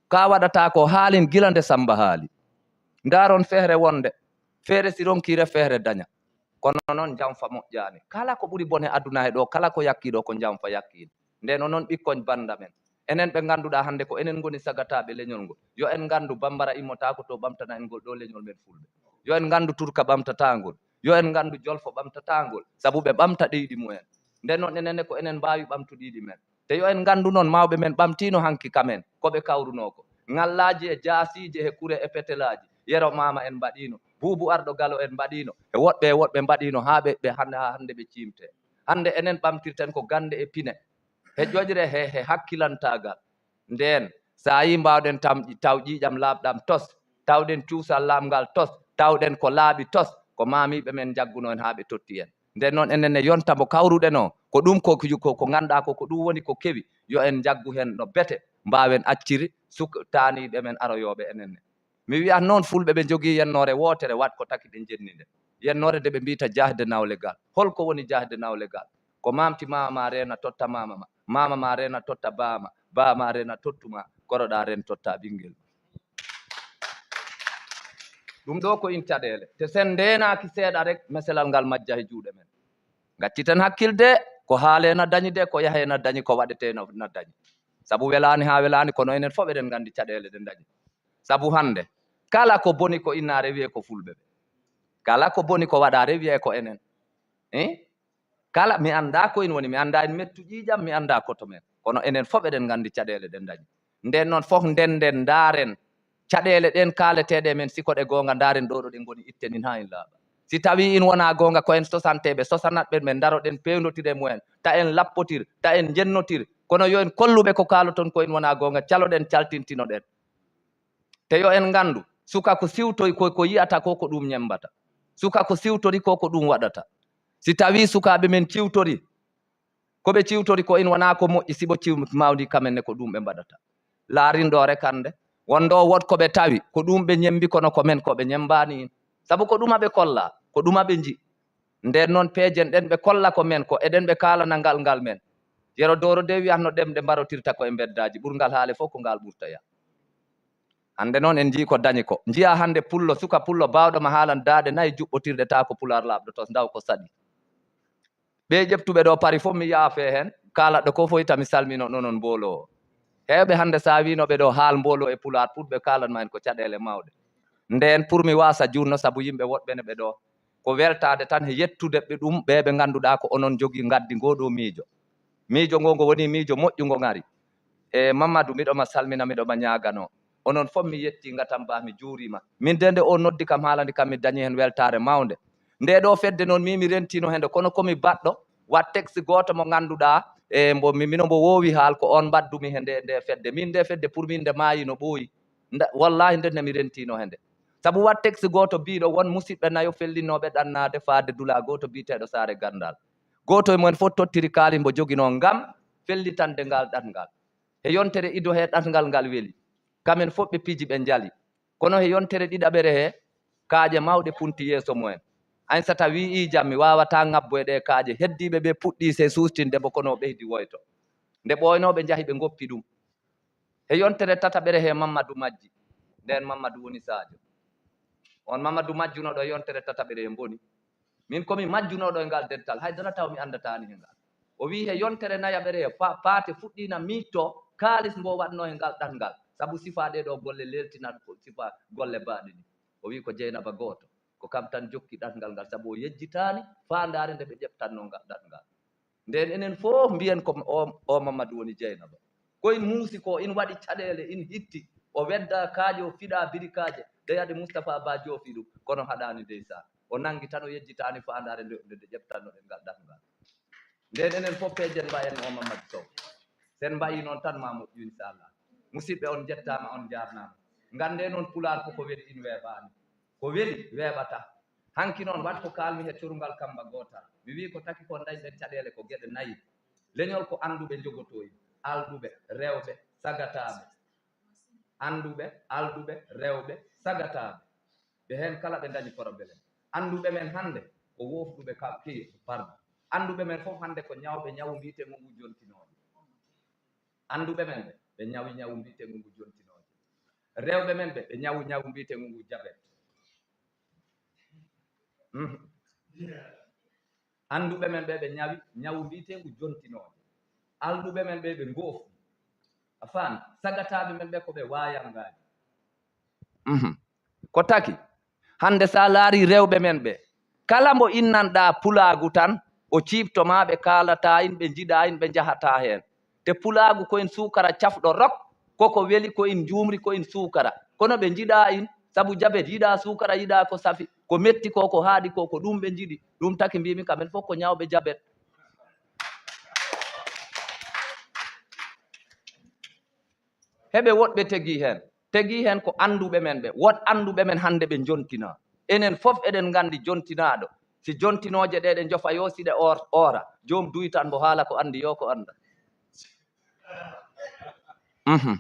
Ka waɗata ko haalin gila nde Sammba haali. Ndaaron feere wonde, feere si ronkii re feere daña. Kono noon njanfa moƴƴaani. Kala ko ɓuri bone aduna he ɗo, kala ko yakkii ɗo ko njanfa yakkii. Nden o noon ɓikkoñ bannda men. Enen ɓe ngannduɗaa hannde ko enen ngoni sagataaɓe leñol ngol. Yo en nganndu Bammbara immotaako to ɓamtana en ngol ɗo leñol men fulɓe. Yo en nganndu Turka ɓamtataa ngol. Yo en nganndu Jolfo ɓamtataa ngol. Sabu ɓe ɓamta ɗeyɗi mumen. Nden noon enen ne ko enen mbaawi ɓamtuɗiiɗi men. Te yo en nganndu noon, mawɓe men ɓamtiino hanki ka men, ko ɓe kawrunoo ko. Ŋallaaji e jaasiije e kure e petelaaji, Yero Maama en mbaɗiino, Buubu Arɗo Galo en mbaɗiino, e woɗɓe e woɗɓe mbaɗiino haa ɓe, ɓe hannde, haa hannde ɓe ciimtee. Hannde enen ɓamtirten ko gannde e pine, he ƴoƴre, he, he hakkilantaagal. Ndeen, so a yii mbaawɗen tam, taw ƴiiƴam laaɓɗam tos, tawɗen cuusal laaɓngal tos, tawɗen ko laaɓi tos, ko maamiiɓe men njaggunoo en haa ɓe totti en. Nden noon, enen ne yonta mbo kawruɗen o, ko ɗum ko, ko, ko ngannduɗaa ko, ko ɗum woni ko kewi, yo en njaggu heen no bete, mbaawen acciri suk-, taaniiɓe men aroyooɓe enen ne. Mi wiyat noon, fulɓe ɓe njogii yennoore wootere, waɗ ko taki ɓe njenni nde. Yennoore nde ɓe mbiyta jahde nawlegal. Hol ko woni jahde nawlegal? Ko maamti maama ma reena totta maama ma, maama ma reena totta baama, baama reena tottu ma, koroɗaa reen totta ɓinngel. Ɗum ɗo ko in caɗeele. Te sen ndeenaaki seeɗa rek, meselal ngal majja he juuɗe men. Ngacciten hakkilde, ko haalee na dañi de, ko yahee na dañi, ko waɗetee na, na dañi. Sabu welaani haa welaani, kono enen fof eɗen nganndi caɗeele ɗe dañi. Sabu hannde, kala ko boni ko innaare wiyee ko fulɓe ɓe. Kala ko boni ko waɗaare wiyee ko enen. Eh? Kala, mi anndaa ko in woni, mi anndaa en mettu ƴiiƴam, mi anndaa koto men. Kono enen fof eɗen nganndi caɗeele ɗe dañi. Nden noon fof ndenden, ndaaren caɗeele ɗen kaaleteeɗe men, si ko ɗe goonga, ndaaren ɗo ɗo ɗe ngoni, itten in haa in laaɓa. Si tawii in wonaa goonga, ko en sosanteeɓe, sosanat ɓen ɓe, ndaroɗen, peewndotir e mumen, ta en lappotir, ta en njennotir. Kono yo en kolluɓe ko kaaloton ko in wonaa goonga, caloɗen, caltintinoɗen. Te yo en nganndu, suka ko siwtoyi ko, ko yiyata ko, ko ɗum ñemmbata. Suka ko siwtori ko, ko ɗum waɗata. Si tawii sukaaɓe men ciwtori, ko ɓe ciwtori ko in wonaa ko moƴƴi, si ɓe ciw-, mawni kamen ne ko ɗum ɓe mbaɗata. Laarin ɗo rek hannde, won ɗo wood ko ɓe tawi, ko ɗum ɓe ñemmbi, kono ko men ko ɓe ñemmbaani in. Sabu ko ɗuma ɓe kolla, ko ɗuma ɓe nji. Nden noon peejen ɗen ɓe kolla ko men, ko eɗen ɓe kaalana ngal ngal men. Yero Dooro de wiyatno ɗemɗe mbarotirta ko e mbeddaaji, ɓurngal haale fof ko ngal ɓurtoya. Hannde noon en njii ko dañi ko. Njiyaa hannde pullo, suka pullo baawɗo ma haalan daaɗe nayi juɓɓotirɗe taa ko pulaar laaɓɗo tos, ndaw ko saɗi. Ɓee ƴeftuɓe ɗo Paris fof mi yaafee heen, kaalatɗo ko fof hita mi salmino noon on mbooloo. Heewɓe hannde so a wiino ɓe ɗo haal mbooloo e pulaar pour ɓe kaalan ma heen ko caɗeele mawɗe. Ndeen pour mi waasa juutno sabu yimɓe woɗɓe ne ɓe ɗo. Ko weltaade tan he yettude ɓe ɗum ɓee ɓe ngannduɗaa ko onon njogii ngaddi ngoo ɗoo miijo. Miijo ngoo ngo woni miijo moƴƴu ngo ngari. E Mamadou, miɗo ma salmina, miɗo ma ñaaganoo. Onon fof mi yettii, ngatam ba mi juuriima. Min de nde o noddi kam haalani kam mi dañi heen weltaare mawnde. Ndee ɗoo fedde noon mi mi rentiino heen, kono ko mi baɗɗo, waɗ texte gooto mo ngannduɗaa, e mbo mi mino mbo woowi haal ko oon mbaddumi he nde nde fedde. Min nde fedde pour min nde maayi no ɓooyi. Nda, wallaahi nde ne mi rentiino heen. Sabu waɗ texte gooto biiɗo won musiɓɓe nayo fellinnooɓe ɗannaade faade dula gooto biyeteeɗo Saare Ganndal. Gooto e mumen fof tottiri kaalis mbo joginoo ngam fellitande ngal ɗatngal. He yontere ido he ɗatngal ngal weli. Kamen fof ɓe piji ɓe njali. Kono he yontere ɗiɗaɓere he, kaaƴe mawɗe punti yeeso mumen. Ainsata wi'i jam mi waawataa ŋabbo e ɗee kaaƴe. Heddiiɓe ɓe puɗɗii se suustinde mbo kono o ɓeydi woyto. Nde ɓooynooɓe njahi ɓe ngoppi ɗum. He yontere tataɓere he Mammadu majji. Ndeen Mammadu woni Sadio. On Mammadu majjunooɗo he yontere tataɓere he mboni. Min ko mi majjunooɗo e ngal dental, hay dara taw mi anndataani he ngal. O wi'i he yontere nayaɓere he pa-, paate fuɗɗiina miijto kaalis mbo waɗnoo he ngal ɗatngal. Sabu sifaa ɗee ɗoo golle leeltinat ko sifaa golle baaɗe ɗi. O wi'i ko Jeynaba gooto. Ko kam tan jokki ɗatngal ngal, sabu o yejjitaani faandaare nde ɓe ƴeɓtannoo ngal ɗatngal. Ndeen enen fof mbiyen ko o, o Mamadou woni Jeynaba. Ko in muusi ko, in waɗi caɗeele, in hitti. O wedda kaaƴe, o fiɗa birikaaje. Dey ade Moustapha Ba joofi ɗum, kono haɗaani dey sa. O nanngi tan, o yejjitaani faandaare nde, nde, nde ƴeɓtannoɗen ngal ɗatngal. Ndeen enen fof peejen mbayen o Mamadou Sow. Sen mbayi noon tan ma moƴƴu, inchallah. Musidɓe, on njettaama, on njaarnaama. Nganndee noon pulaar ko ko weli in weeɓaani. Ko weli weeɓata. Hanki noon, waɗ ko kaalmi he corungal kamba gootal. Mi wi'i ko taki ko dañɗen caɗeele ko geɗe nayi. Leñol ko annduɓe njogotoyi, alɗuɓe, rewɓe, sagataaɓe. Annduɓe, alɗuɓe, rewɓe, sagataaɓe. Ɓe heen kala ɓe dañi problème. Annduɓe men hannde ko woofɗuɓe ka-, ki-, pardon. Annduɓe men fof hannde ko ñawɓe ñawu mbiyeteengu ngu jontinooje. Annduɓe men ɓe, ɓe ñawi ñawu mbiyeteengu ngu jontinooje. Rewɓe men ɓe, ɓe ñawi ñawu mbiyeteengu ngu jabet. Mhm. Annduɓe men ɓe, ɓe ñawi ñawu mbiyeteengu jontinooje. Alɗuɓe men ɓe, ɓe ngoofu. A faami? Sagataaɓe men ɓe, ko ɓe waayangaaji. Mhm. Ko taki, hannde so a laarii rewɓe men ɓe, kala mbo innanɗaa pulaagu tan, o ciifto ma, ɓe kaalataa in, ɓe njiɗaa in, ɓe njahataa heen. Te pulaagu ko in suukara cafɗo rok, koko weli ko in njuumri, ko in suukara. Kono ɓe njiɗaa in, sabu jabet yiɗaa suukara, yiɗaa ko safi, ko metti ko, ko haaɗi ko, ko ɗum ɓe njiɗi. Ɗum taki mbiimi kamen fof ko ñawɓe jabet. Heɓe woɗɓe tegi heen. Tegi heen ko annduɓe men ɓe. Woɗ annduɓe men hannde ɓe njontinaa. Enen fof eɗen nganndi jontinaaɗo. Si jontinooje ɗe ɗe njofa yo si ɗe or-, oora. Joom duy tan mbo haala ko anndi yo ko annda. Mhm.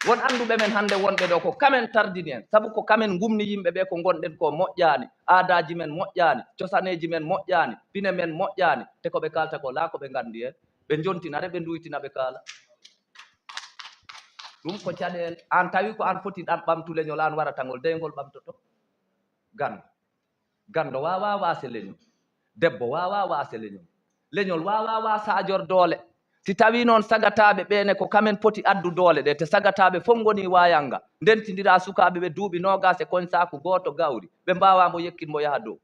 Won annduɓe men hannde wonɓe ɗo ko kamen tardini en. Sabu ko kamen ngumni yimɓe ɓe ko ngonɗen ko moƴƴaani. Aadaaji men moƴƴaani. Cosaneeji men moƴƴaani. Pine men moƴƴaani. Te ko ɓe kaalta ko laa ko ɓe nganndi en. Ɓe njontina re, ɓe nduytina, ɓe kaala. Ɗum ko caɗeele. Aan tawi ko aan foti ɗan ɓamtu leñol, aan warata ngol, dey ngol ɓamtoto. Ganndo. Ganndo waawaa waase leñol. Debbo waawaa waase leñol. Leñol waawaa waasajor doole. Si tawii noon sagataaɓe ɓee ne ko kamen poti addu doole ɗe, te sagataaɓe fof ngoni waayannga, ndentindiraa sukaaɓe ɓe duuɓi noogaas e koñ saaku gooto gawri, ɓe mbaawaa mbo yekkin mbo yaha dow.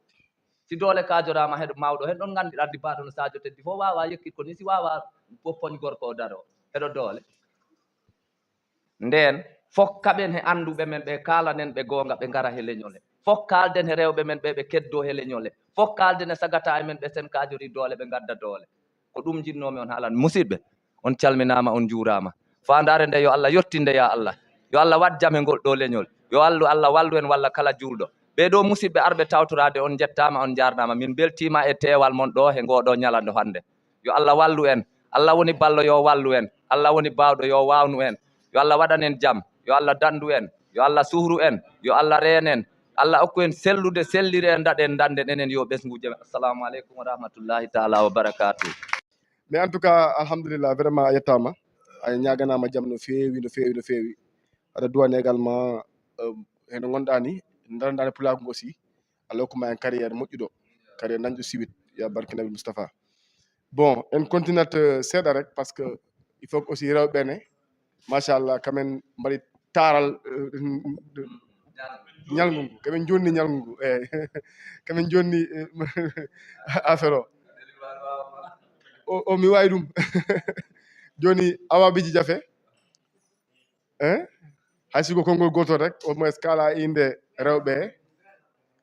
Si doole kaajoraama heɗo mawɗo, hen ɗon nganndi addi baaɗo no Sadio Teddy fof waawaa yekkit ko nii, si waawaa fof poñ gorko o daroo heɗo doole. Ndeen, fof kaɓen he annduɓe men ɓe, kaalanen ɓe goonga, ɓe ngara he leñol he. Fof kaalden he rewɓe men ɓe, ɓe keddoo he leñol he. Fof kaalden e sagataaɓe men ɓe, sen kaajori doole, ɓe ngadda doole. Ko ɗum njiɗnoomi on haalan. Musidɓe, on calminaama, on njuuraama. Faandaare nde yo Allah yottin nde, yaa Allah. Yo Allah waɗ jam he ngol ɗoo leñol. Yo Allah, Allah wallu en walla kala juulɗo. Ɓee ɗoo musidɓe arɓe tawtoraade, on njettaama, on njaarnaama. Min mbeltiima e teewal mon ɗoo he ngoo ɗoo ñalando hannde. Yo Allah wallu en. Allah woni ballo, yo wallu en. Allah woni baawɗo, yo waawnu en. Yo Allah waɗan en jam. Yo Allah danndu en. Yo Allah suhru en. Yo Allah reen en. Allah okku en sellude, selliree, ndaɗen, ndannden enen yo ɓesngu jam. Assalamu aleykum wa rahmatullahi taala wa barakatuh. Mais en tout cas, alhamdulillah, vraiment a yettaama. A ñaaganaama jam no feewi, no feewi, no feewi. Aɗa duwani également heno gonɗa ni, daranɗa ni pulaagu ngu aussi, Allah hokku ma hen carrière moƴƴuɗo, carrière nanɗo siwit, ya barke Nabi Mustafa. Bon, en continuat, euh, seeɗa rek, parce que il faut que aussi rewɓe ne, machallah, quand même, mbaɗi taaral, euh, ñalngu ngu, quand même, jonni ñalngu ngu, eh, quand même, jonni, eh, affaire o. O, o, mi wawi ɗum. Joni, Awa Biji Jafe, hein? Hay siko konngol gotol rek, au moins kala inde rewɓe he.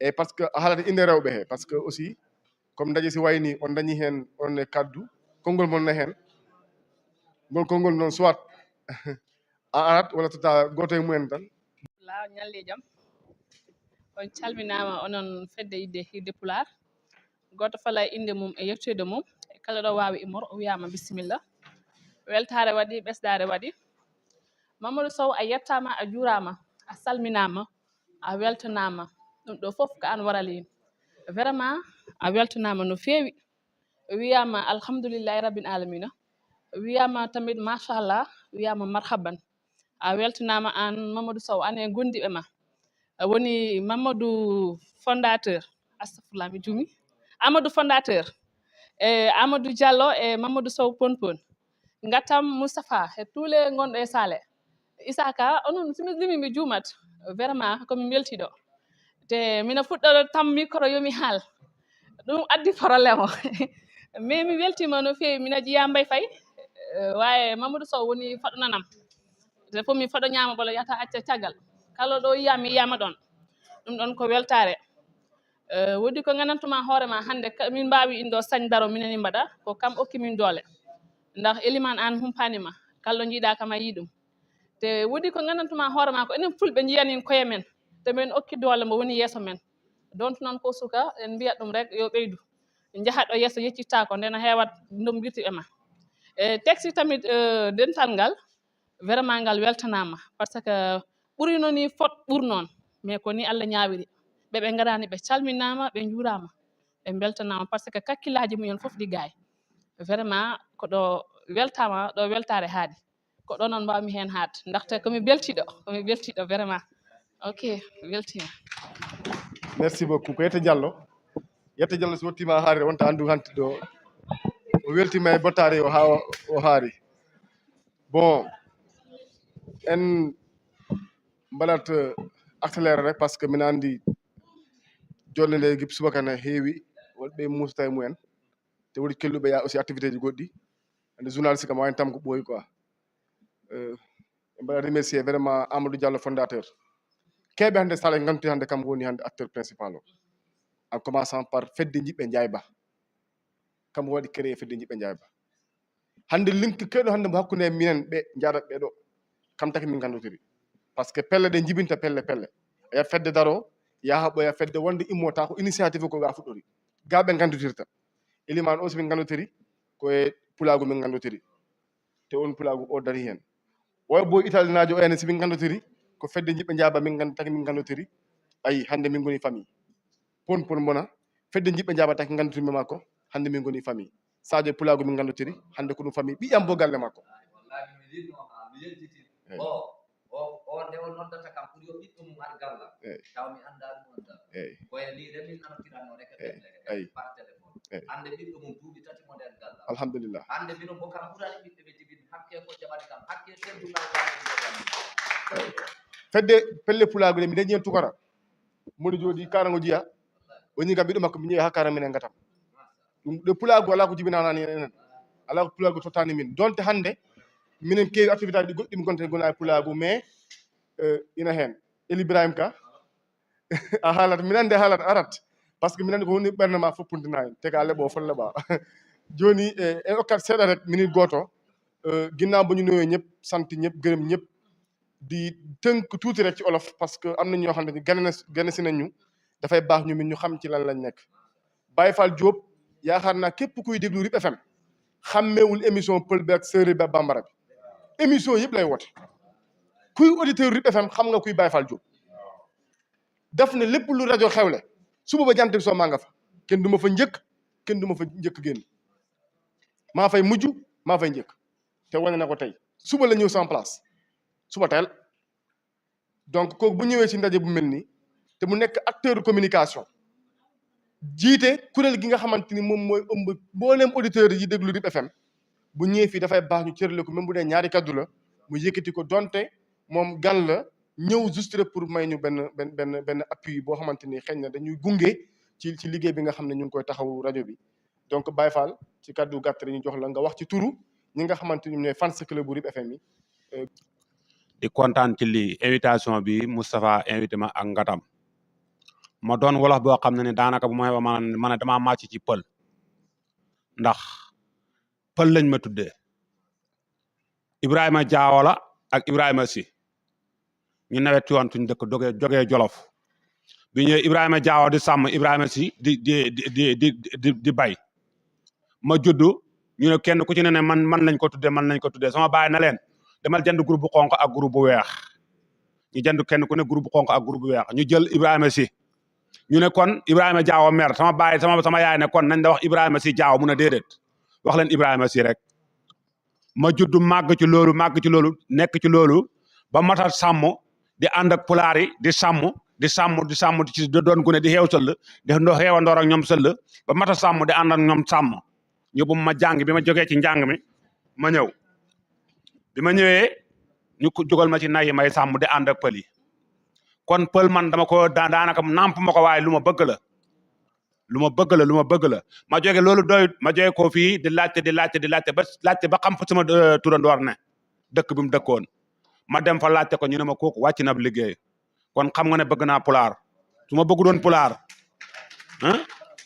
E parce que a haalata inde rewɓe he, parce que aussi, comme ndaje si wayni, on dañi hen, on e kaddu, konngol mon ne hen. Ngol konngol noon, soit a arat walla totta goto e mumen tan. Law ñalle jam. On calminaama onon fedde idde hirde Pulaar. Gooto fala e innde mum e yettoyde mum. E kala ɗo waawi immor, o wiyaama bisimilla. Weltaare waɗi, ɓesdaare waɗi. Mamadou Sow, a yettaama, a juuraama, a salminaama, a weltanaama. Ɗum ɗo fof ko aan warali. Vraiment, a weltanaama no feewi. Wiyaama alhamdulillahi rabbil alamina. Wiyaama tamit machallah, wiyaama marhaban. A weltanaama aan Mamadou Sow, aan e gondiiɓe ma. A woni Mamadou fondateur, astafurlah, mi juumi. Amadou fondateur. E Amadou Diallo e Mamadou Sow Ponpon. Ngattam Moustapha e tous les gonɗo e salle. Isaka, onon, si mi limi mi juumat. Vraiment, ko mi weltiiɗo. Te mina fuɗɗoɗo tam micro yo mi haal. Ɗum addi problème o. Mais mi weltiima no feewi, mina jiya Mbay Fay. Eh, waaye Mamadou Sow woni faɗo nanam. Te fof mi faɗo ñaama ɓolo yata acca caggal. Kala ɗo yiya mi yiyama ɗon. Ɗum ɗon ko weltaare. Eh, woodi ko ngandantuma hoore ma hannde, ka-, min mbaawi indo sañ daro minen mbaɗa, ko kam okki min doole. Ndax Eliman aan humpaani ma, kala ɗo njiiɗa kam a yii ɗum. Te woodi ko ngandantuma hoore ma ko enen fulɓe njiyanin koye men. Te min okki doole mo woni yeeso men. Donte noon ko suka, en mbiyat ɗum rek yo ɓeydu. Njahat ɗo yeeso yeccitta ko, nden a heewat ndombirti e ma. E texte tamit, eh, dental ngal, vraiment ngal weltanaama. Parce que ɓurino ni fot ɓurnoon. Mais ko ni Allah ñaawiri. Ɓe ɓe ngaraani, ɓe calminaama, ɓe njuuraama, ɓe mbeltanaama. Parce que kakkillaaji mumen fof ɗi gaay. Vraiment ko ɗo weltaama, ɗo weltaare haaɗi. Ko ɗo noon mbawmi heen haat. Ndaxte ko mi beltiiɗo, ko mi beltiiɗo vraiment. Ok, mi weltiima. Merci beaucoup. Ko Yette Diallo. Yette Diallo so wettiima haarire, wonta anndu hanti ɗo. O weltiima e bottaari o haa o, o haari. Bon, en mbaɗat, euh, accéléré rek, parce que mino anndi jonde nde gip subaka ne heewi, woɗɓe muusta e mumen. Te woodi kelluɓe ya aussi activité ji goɗɗi. Hannde journaliste kam wayno tam ko ɓooyi quoi. Euh, en mbaɗa remercier vraiment Amadou Diallo fondateur. Keeɓe hannde sala nganti hannde kam woni hannde acteur principal o. En commençant par fedde Jiɓɓe Njaay Ba. Kam waɗi créé fedde Jiɓɓe Njaay Ba. Hannde link keɗo hannde mo hakkunde e minen ɓe njaada ɓe ɗo. Kam taki min nganndotori. Parce que pelle ɗe jibinta pelle pelle. Ya fedde daro, ya haɓoya fedde wonde immota ko initiative ko ga fuɗɗori. Ga ɓe nganndotirta. Eliman o so min nganndotori, ko e pulaagu min nganndotori. Te on pulaagu o dari heen. Oya boy italnaajo o ene so min nganndotori, ko fedde Jiɓɓe Njaay Ba min nganndotori, min nganndotori. Ayi, hannde min ngoni famille. Pon pon mbona, fedde Jiɓɓe Njaay Ba taki nganndotori mi makko, hannde min ngoni famille. Sadio pulaagu min nganndotori, hannde ko ɗum famille. Ɓiyam bo galle makko. Wallahi, mi yiɗno haa mi yejjiti. Eyi. O, o, o nde o noddata kam pour yo ɓiɗɗo mum ar galla. Eyi. Taw mi anndaa ɗum on tan. Eyi. Ko e lii de min nanotiranno rek e eyi. Fedde, rek ayi. Par téléphone. Eyi. Hannde ɓiɗɗo mum duuɓi tati mo nder galla. Alhamdulillah. Hannde mino mo kam ɓurani ɓiɓɓe ɓe jibin hakke ko jaɓani kam. Hakke teddungal waɗi ɗum ɗo. Fedde pelle pulaagu de mi dañi heen tukara. Mboɗo jooɗi karango jiya. O ñiga ɓiɗɗo makko mi ñiga haa karan minen ngatam. Ɗum ɗo pulaagu alaa ko jibinanani en enen. Alaa ko pulaagu tottani min. Donte hannde minen keewi activité ji goɗɗi mi gonta gona e pulaagu, mais, euh, ina heen. Eli Ibrahim Ka, a haalat, min anndi a haalat, arat. Parce que min anndi ko woni ɓernde ma fof puntina heen. Te ko a leɓo fof leɓa. Jooni, eh, en okkat seeɗa rek, minute gooto. Euh, ginnaaw ba ñu nuyoo ñëpp, sant ñëpp, gërëm ñëpp. Di tënk tuuti rek ci olof, parce que am na ñoo xamante ni gane na, gane si nañu, dafay baax ñu min ñu xam ci lan lañ nekk. Baye Fall Diop, yaakaar naa képp kuy déglu Rip F M, xàmmeewul émission pël bi ak séeréer bi ak bambara bi. Émission yëpp lay woote. Kuy auditeur Rip F M xam nga kuy Baye Fall Diop. Daf ne lépp lu rajo xewle, suba ba jant bi soo maa nga fa. Kenn du ma fa njëkk, kenn du ma fa njëkk génn. Maa fay mujj, maa fay njëkk. Te wane na ko tey. Suba la ñëw sans place. Suba teel. Donc kooku bu ñëwee ci ndaje bu mel nii, te mu nekk acteur communication, jiite kuréel gi nga xamante ni moom mooy ëmb mbooleem auditeurs yi déglu RIP F M, bu ñëwee fii dafay baax ñu cërale ko, même bu dee ñaari kaddu la, mu yëkkati ko, donte moom gan la, ñëw juste rek pour may ñu benn benn benn benn appui boo xamante ni xëy na dañuy gunge ci ci liggéey bi nga xam ne ñu ngi koy taxawu rajo bi. Donc Baye Fall, ci kaddu gàtt rek ñu jox la nga wax ci turu ñi nga xamante ni ñoom ñooy fans club bu RIP F M yi. Di kontaan ci lii, invitation bi Moustapha invité ma ak Ngatam. Ma doon wolof boo xam ne ni daanaka bu may wax, ma ne, ma ne damaa màcc ci pël, ndax pël lañ ma tuddee. Ibrahima Diawo la ak Ibrahima Sy. Ñu nawet ci woon suñ dëkk, dogee jógee Jolof. Bi ñëwee, Ibrahima Diawo di sàmm, Ibrahima Sy di di di di di di di bay. Ma juddu, ñu ne kenn ku ci ne ne man man lañ ko tuddee, man lañ ko tuddee. Sama baay na leen, demal jënd groupe bu xonq ak groupe bu weex. Ñu jënd kenn ku ne groupe bu xonq ak groupe bu weex. Ñu jël Ibrahima Sy. Ñu ne kon Ibrahima Diawo mer. Sama baay, sama sama yaay ne kon nañ da wax Ibrahima Sy Diawo, mun a déedéet, wax leen Ibrahima Sy rek. Ma juddu, màgg ci loolu, màgg ci loolu, nekk ci loolu ba matal sàmm, di ànd ak pulaar yi, di sàmm, di sàmm, di sàmm, ci do- doon gune, di xeew sëll, di ndo xeewandoor ak ñoom sëll, ba matal sàmm, di ànd ak ñoom sàmm. Ñu bu ma jàng, bi ma jógee ci njàng mi, ma ñëw. Bi ma ñëwee, ñu ko jógal ma ci nay yi may sàmm, di ànd ak pël yi. Kon pël man dama ko daa- daanaka nàmp ma ko, waaye lu ma bëgg la. Lu ma bëgg la, lu ma bëgg la. Ma jóge loolu doyut, ma jóge ko fii di laajte, di laajte, di laajte ba laajte ba xam fa sama euh, turandoor ne, dëkk bi mu dëkkoon. Ma dem fa laajte ko, ñu ne ma kooku wàcc na ab liggéey. Kon xam nga ne bëgg naa pulaar. Su ma bëggu doon pulaar, ah,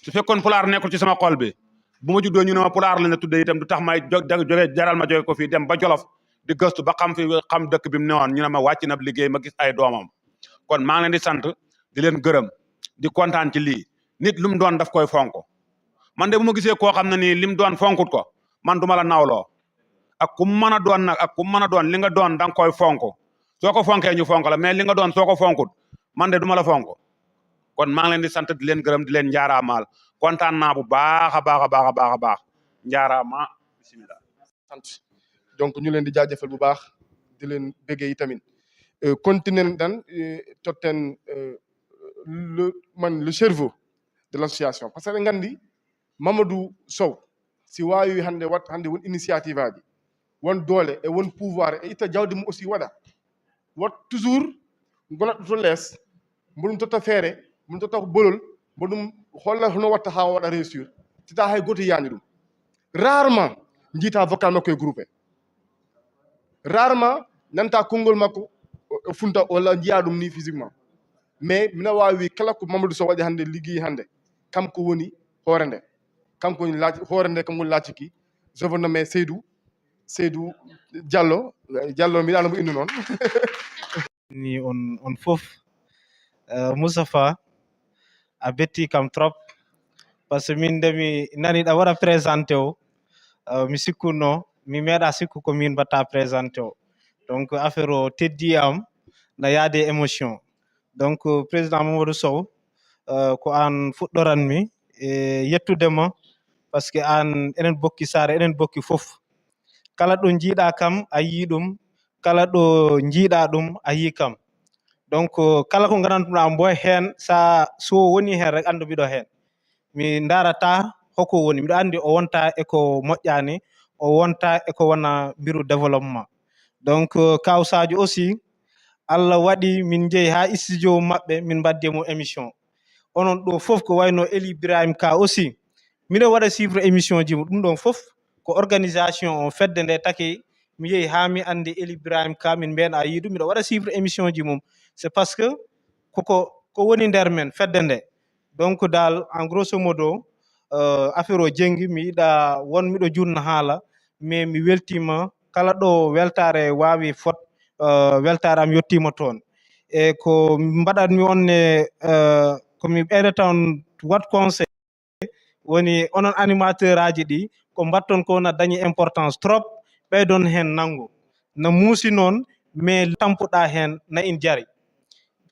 su fekkoon pulaar nekkul ci sama xol bi, bu ma juddoo ñu ne ma pulaar la ne tudde itam, du tax may jo- jóge jaral ma jóge ko fii dem ba Jolof di gëstu ba xam fi, xam dëkk bi mu newoon, ñu ne ma wàcc na ab liggéey, ma gis ay doomam. Kon maa ngi leen di sant, di leen gërëm, di kontaan ci lii. Nit lu mu doon daf koy fonk. Man de bu ma gisee koo xam ne nii lim doon fonkut ko, man du ma la nawloo. Ak ku mu mën a doon nag, ak ku mu mën a doon, li nga doon da nga koy fonk. Soo ko fonkee ñu fonk la, mais li nga doon soo ko fonkut, man de du ma la fonk. Kon maa ngi leen di sant, di leen gërëm, di leen njaaraamaal. Kontaan naa bu baax a baax a baax a baax a baax. Njaaraama, bismillah. Sant. Donc ñu leen di jaajëfal bu baax, di leen bëggee yi tamit. Euh, continent dan euh, totten euh, le man le cerveau de l'association, parce que nganndi Mamadou Sow si waawi hannde wat hannde won initiative aji, won doole e won pouvoir e itta jawdi mum aussi waɗa, wat toujours gonatɗo to lees, mboɗum totta feere, mboɗum totta ko bolol, mboɗum holla hono watta haa waɗa réussir, tita hay gooto yiyaani ɗum. Rarement njiita vocal makko e groupe, rarement nanta konngol makko o funta walla njiya ɗum ni physiquement. Mais mino waawi wi kala ko Mamadou Sow waɗi hannde, liggeyi hannde, kam ko woni hoore nde, kanko woni laaci hoore nde, kanko woni laaciki. Je vous nomme Seydou Seydou Diallo. Diallo, mbiɗa no mo innu noon. Ni on on fof. Euh, Moustapha, a betti kam trop, parce que min nde mi nani ɗa waɗa présenté o, euh, mi sikkuno mi meeɗa sikku ko min mbatta présenté o. Donc affaire o teddi am, na yaade émotion. Donc euh, président Mamadou Sow, euh, ko an fuɗɗoranmi e yettude ma, parce que an enen bokki saare, enen bokki fof. Kala ɗo njiiɗa kam a yii ɗum, kala ɗo njiiɗa ɗum a yii kam. Donc kala ko gandantuɗa mbo heen, sa so woni heen rek anndu mbiɗo heen. Mi ndarata hoko woni, mbiɗo anndi o wonta e ko moƴƴani, o wonta e ko wona mbiru développement. Donc kaw Sadio aussi, Allah waɗi min njehi ha studio maɓɓe, min mbaddi mo émission. Onon ɗo fof ko wayno Eli Ibrahim Ka aussi, miɗo waɗa suivre émission ji mo. Ɗum ɗon fof ko organisation o fedde nde taki mi yehi ha mi andi Eli Ibrahim Ka, min mbeɗa yiidu, miɗo waɗa suivre émission ji mum. C'est parce que koko ko woni nder men fedde nde. Donc dal en grosso modo, euh, affaire o jengi, mi yiɗa won miɗo junna haala, mais mi weltima kala ɗo weltare wawi fot, euh, weltare am yettima toon. E ko mbaɗatmi on ne, euh, komi ɓeydata on wat conseil, woni onon animateur aji ɗi, ko mbatton ko na dañi importance trop, ɓeydon hen nanngu, na muusi noon, mais tampuɗa hen na in jari.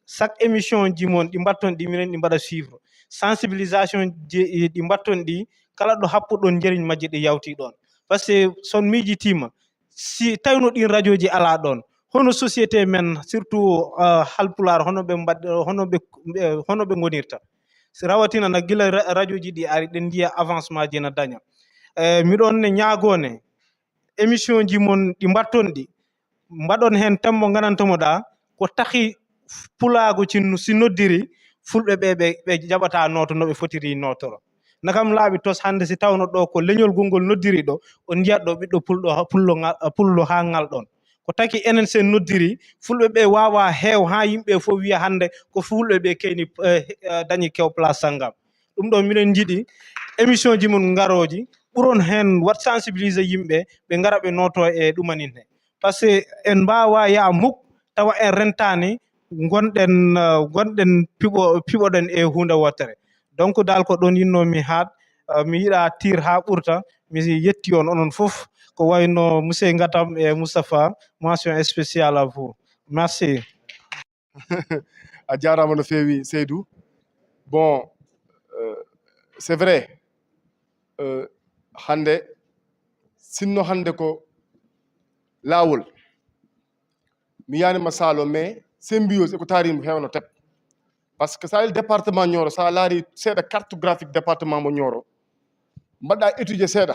Chaque émission ji mon ɗi mbatton ɗi, minen ɗi mbaɗa suivre, sensibilisation ji ɗi mbatton ɗi, kala ɗo happuɗon njëriñ majji ɗi yawti ɗon. Parce que son miijitima, si tawno ɗin radio ji ala ɗon, hono société men, surtout, uh, Halpulaar, hono ɓe mbaɗ-, hono ɓe, ɓe, hono ɓe ngonirta. Si rawatina na gila ra-, radioji ɗi ari, ɗen njiya avancement ji na daña. Eh, miɗon ne ñaagone, émission ji mon ɗi mbatton ɗi, mbaɗon heen thème mo nganantomo ɗa, ko tahi pulaagu cinnu si noddiri, fulɓe ɓe, ɓe, ɓe jaɓata nooto no ɓe fotiri nootoro. Na kam laaɓi tos hannde si tawno ɗo ko leñol gongol noddiri ɗo, on njiyat ɗo ɓiɗɗo pulɗo, pullo nga-, pullo haa ngal ɗon. Ko taki enen sen noddiri, fulɓe ɓe waawa heew haa yimɓe fof wiya hannde ko fulɓe ɓe keyni, eh, eh, dañi kew place sanngam. Ɗum ɗo minen njiɗi émission ji mon ngarooji ɓuron heen waɗ sensibiliser yimɓe, ɓe ngara ɓe nooto e ɗumanin he. Parce que en mbaawa yaa muk tawa en rentaani ngonɗen, eh, ngonɗen piɓo-, piɓoɗen e huunde wootere. Donc dal ko ɗon yinnoomi haaɗ, eh, mi yiɗa tiir haa ɓurta, mi yetti on onon fof, ko wayno monsieur Ngatam e Moustapha, mention spéciale à vous. Merci. A jaaraama no feewi, Seydou. Bon, euh, c'est vrai, euh, hannde, sinno hannde ko laawol, mi yaanima saalo, mais symbiose eko taari mo heewno tep. Parce que sa laari département Nioro, sa laari seeɗa cartographique département mo Nioro, mbaɗa étudier seeɗa,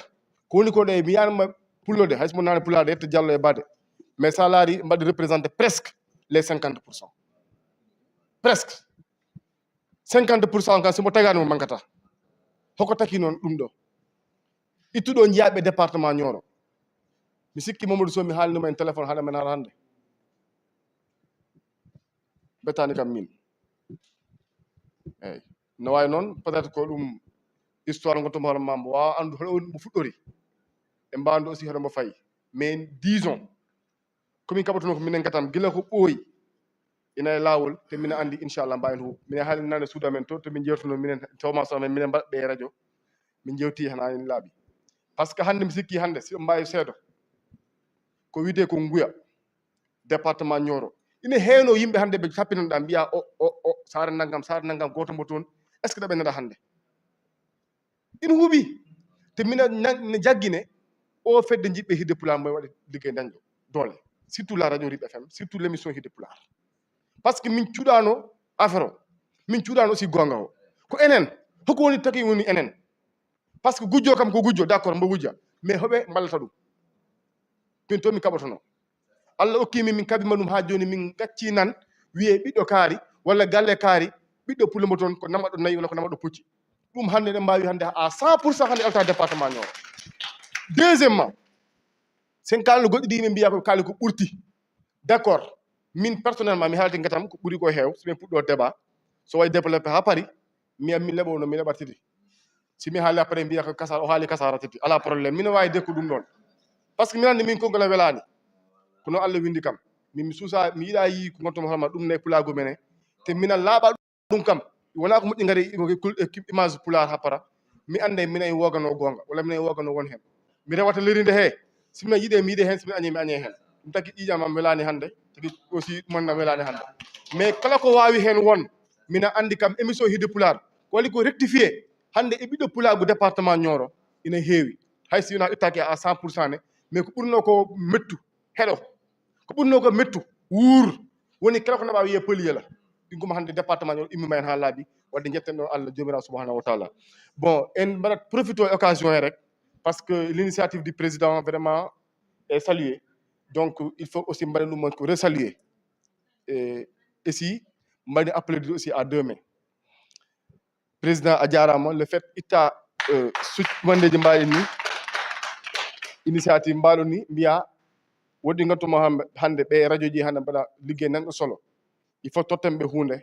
ko woni ko ɗe mi yaanima pullo de, hay so mo naane pulaar de, yetta Jallo e Bade, mais sa laari mbaɗi représenté presque les cinquante pour cent. Presque cinquante pour cent kan, si mo tagaani mo mankata. Hoko taki noon ɗum ɗo? Ittuɗo njiyaaɓe département Nioro. Mi sikki Mamadou Sow, mi haalnima en téléphone hade men hara hannde. Bettaani kam min. Eyyi. No waawi noon, peut-être ko ɗum histoire ngo to hoore ma, mbo waawa anndu hoɗo woni, mbo fuɗɗori. E mbaandu aussi hoɗo mbo fayi. Mais disons, ko min kaɓotono ko minen Ngatam, gila ko ɓooyi ina e laawol, te minen anndi inchallah mbawi huuɓ. Minen haali nane suudu amen to, to min jewtuno minen Thomas amen, minen mbaɗa ɓe e radio, min jewti hana en laaɓi. Parce que hannde mi sikki hannde, si on mbawi seedo, ko wiyetee ko Nguya, département Nioro. Ina heewno yimɓe hannde ɓe tappinanɗa, mbiya o, o, o, saare nanngam, saare nanngam, gooto mbo toon. Est-ce que ɗo ɓe nana hannde? Ina huuɓi. Te mina na-, ne jaggine, o fedde jiɗɓe hidde pulaar mbo waɗi liggey dañɗo doole. Surtout la radio Rip F M, surtout l'émission hidde pulaar. Parce que min cuuɗano affaire o, min cuuɗano aussi goonga o. Ko enen, hoko woni taki woni enen? Parce que gujjo kam ko gujjo, d'accord, mbo wujja. Mais hoɓe mballata ɗum? Min to min kaɓotono. Allah okki min, min kaɓima ɗum haa jooni, min gacci nan, wiye ɓiɗɗo kaari, walla galle kaari, ɓiɗɗo pullo mbo toon, ko namaɗo nayi, walla ko namaɗo pucci. Ɗum hannde eɗen mbaawi hannde à cent pour cent hannde alta département Nioro. Deuxièmement, sen kaalno goɗɗi ɗi, min mbiya ko kaali ko ɓurti. D'accord, min personnellement, mi haalti Ngatam ko ɓuri ko heew, so min puɗɗo débat, so waɗi développé haa paari, mi, mi leɓo no mi leɓata tigi. Si mi haali après mbiya ko kasara, o haali kasara tigi. Ala problème. Mino waawi dekku ɗum ɗon. Parce que mi anndi min konngol am welaani. Kono Allah winndi kam. Min mi suusa, mi yiɗa yi ko ngonto mo hoorema ɗum ne pulaagu mene. Te mina laaɓa ɗum kam. Wona ko moƴƴi ngari image pulaar haa paara. Mi annday minen wogano goonga. Walla minen wogano won heen. Mi rewata lerinde he. Si mi yiɗe mi yiɗe heen, si mi añe mi añe heen. Ɗum taki ƴiiƴam am welaani hannde. Tigi aussi ɗum am welaani hannde. Mais kala ko waawi heen won, mina anndi kam émission hidde pulaar. Ko waɗi ko rectifié. Hannde e ɓiɗɗo pulaagu département Nioro ina heewi. Hay si wona ittaaki à cent pour cent ne, mais ko ɓurno ko mettu, heɗo. Ko ɓurno ko mettu, wuur. Woni kala ko naɓa wiye pëli yela. Ɗum ko hannde département Nioro immima en haa laaɓi. Waɗde njetten ɗon Allah Joomiraaɗo subhanahu wa taala. Bon, en mbaɗat profité e occasion he rek, parce que l'initiative du président vraiment est saluée. Donc, il faut aussi mbaɗa ɗum ko resaluer. Et, et si mbaɗi appelé aussi à deux mains. Président a jaaraama, le fait itta, euh, suc mandeji mbaɗi ni, initiative mbaɗo ni, mbiya woɗɗi ngattumo hande, hande ɓe radio ji hande mbaɗa liggey nanɗo solo. Il faut totten ɓe hunde,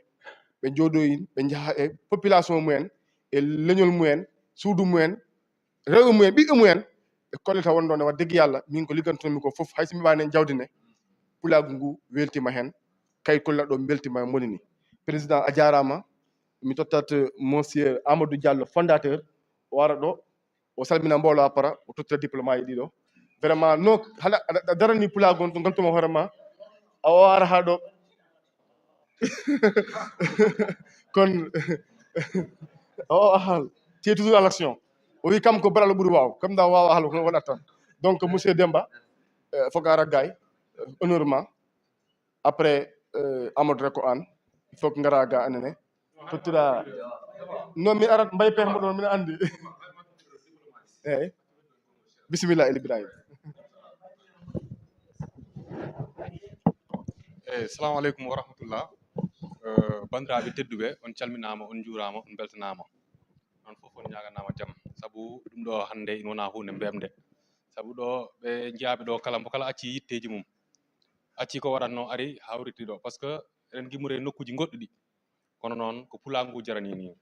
ɓe jooɗoyin, ɓe njaha e population mumen, e leñol mumen, suudu mumen, rewɓe mumen, ɓiɓɓe mumen, ɓe kollita wonde ne wadde gi Yalla, min ko liggantomi ko fof, hay so mi waani jawdi ne, pulaagu ngu weltima hen, kay kolla ɗo beltima moni ni. Président a jaaraama, mi tottat monsieur Amadou Diallo, fondateur, o ara ɗo, o salmina mboolo a paara, o tottira diplôme aji ɗiɗo. Vraiment, no, hana, aɗa, aɗa darani pulaagu on to ngal tuma hoore ma, a o ara haa ɗo. Kon, o, o, ahal, tu es toujours à l'action. O wi kam ko baraɗo ɓuri waaw, kam da waawa ahal, ko waɗat tan. Donc, monsieur Demba, euh, fof a raggay, euh, honneur ma, Après, euh, Amadou rek ko aan. Il faut que ngara ga anene. Tottuɗa. Non, mi arat mbay peex mo ɗon, mino anndi. Eyyi. Bisimilla, El Ibrahima. Eyyi, salamu aleykum wa rahmatullah. Eh, banndiraaɓe tedduɓe, on calminaama, on njuuraama, on mbeltanaama. On fof on ñaaganaama jam. Sabu ɗum ɗo hannde ina wona huunde mbemde. Sabu ɗo ɓe njiyaaɓe ɗo kala, mbo kala acci yitteeji mum. Acci ko waɗatno ari hawriti ɗo. Parce que eɗen gimmori e nokkuuji goɗɗi ɗi. Kono noon ko pulaagu ngu jarani ni.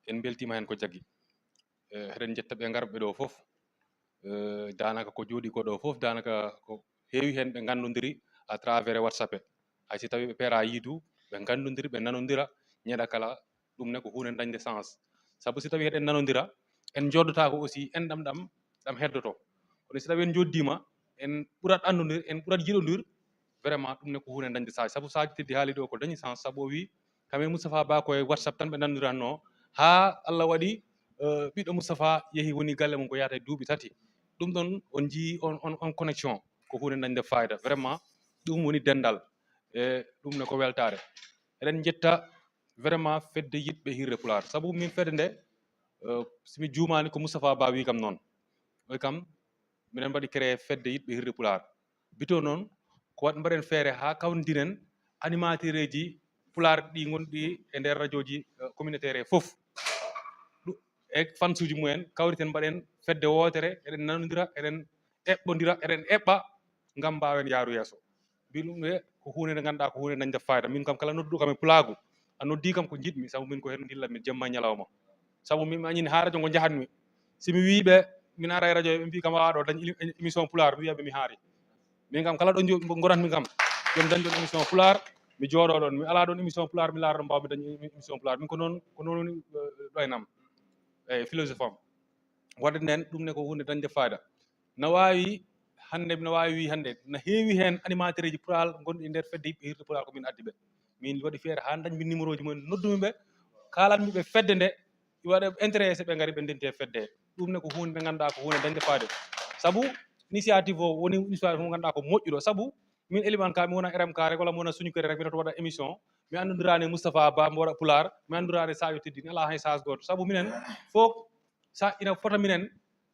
En mbeltiima heen ko jaggi. Eh, eɗen njetta ɓe ngarɓe ɗo fof. Eh, daanaka ko jooɗi ko ɗo fof, daanaka ko heewi heen ɓe nganndondiri à travers WhatsApp. Hay si tawii ɓe peera yiidu, ɓe nganndondiri, ɓe nanondira, ñande kala, ɗum ne ko huunde dañde sens. Sabu si tawii eɗen nanondira, en njooɗotaako aussi, en ɗam ɗam, ɗam heddoto. Kono si tawii en njooɗdiima, en ɓurat anndodir, en ɓurat yiɗondir, vraiment ɗum ne ko huunde dañde sens. Sabu Sadio Teddy haali ɗo ko dañi sens, sabu o wii, kam e Moustapha Ba ko e WhatsApp tan ɓe nanondiranno, haa Allah waɗi, eh, ɓiɗɗo Moustapha yehi woni galle mum ko yahata e duuɓi tati. Ɗum ɗon on njii on, on, on connexion, ko huunde dañde fayida. Vraiment, ɗum woni denndal. E ɗum ne ko weltaare. Eɗen njetta vraiment fedde yiɗɓe hirre Pulaar. Sabu min fedde nde, eh, si mi juumaani ko Moustapha Ba wii kam noon. Oy kam, minen mbaɗi créé fedde yiɗɓe hirre Pulaar. Bito noon, ko waɗ mbaɗen feere haa kawndinen animateur eji Pulaar ɗi ngonɗi e nder rajooji, eh, communautaire fof. Ɗu-, e fansuuji mumen, kawriten mbaɗen fedde wootere, eɗen nanondira, eɗen eɓɓondira, eɗen eɓɓa ngam mbaawen yaaru yeeso. Mbi ɗum ɗe ko huunde nde ngannduɗaa ko huunde dañde fayida. Min kam kala nodduɗo kam e pulaagu, a noddi kam ko njiɗmi, sabu min ko heen ndillatmi jemma e ñalawma. Sabu min mi añini haa radio ngo njahatmi. Si mi wii ɓe, min ara e radio, ɓe mbi kam, "Awa ɗo dañ émi-, émission pulaar," mi wiya ɓe mi haari. Min kam kala ɗo njo-, ngo ngonatmi kam, yo mi dañ ɗon émission pulaar, mi jooɗo ɗon. Mi ala ɗon émission pulaar, mi laara ɗo mbaawmi dañ émi-, émission pulaar. Min ko noon, ko noon woni, eh, ɗo e nam. Eyyi, philosophe am. Waɗde nden, ɗum ne ko huunde dañde fayida. Na waawi hannde, na waawi wii hannde, na heewi heen animateur eji Pulaar ngonɗi e nder fedde yiɗɓe hirde Pulaar ko min addi ɓe. Min waɗi feere haa dañmi numéro ji mumen, noddumi ɓe, kaalanmi ɓe fedde nde, waɗa intéressé ɓe ngari ɓe ndenti e fedde. Ɗum ne ko huunde nde ngannduɗaa ko huunde dañde fayida. Sabu initiative o woni initiative mo ngannduɗaa ko moƴƴuɗo. Sabu min Elimane Ka, mi wona R M K rek, walla mi wona Suñu Kër rek, mi waɗa émission. Mi anndondiraani e Moustapha Ba, mi waɗa Pulaar, mi anndondiraani e Sadio Teddy, alaa hay sens gooto. Sabu minen fof, sa ina fota minen,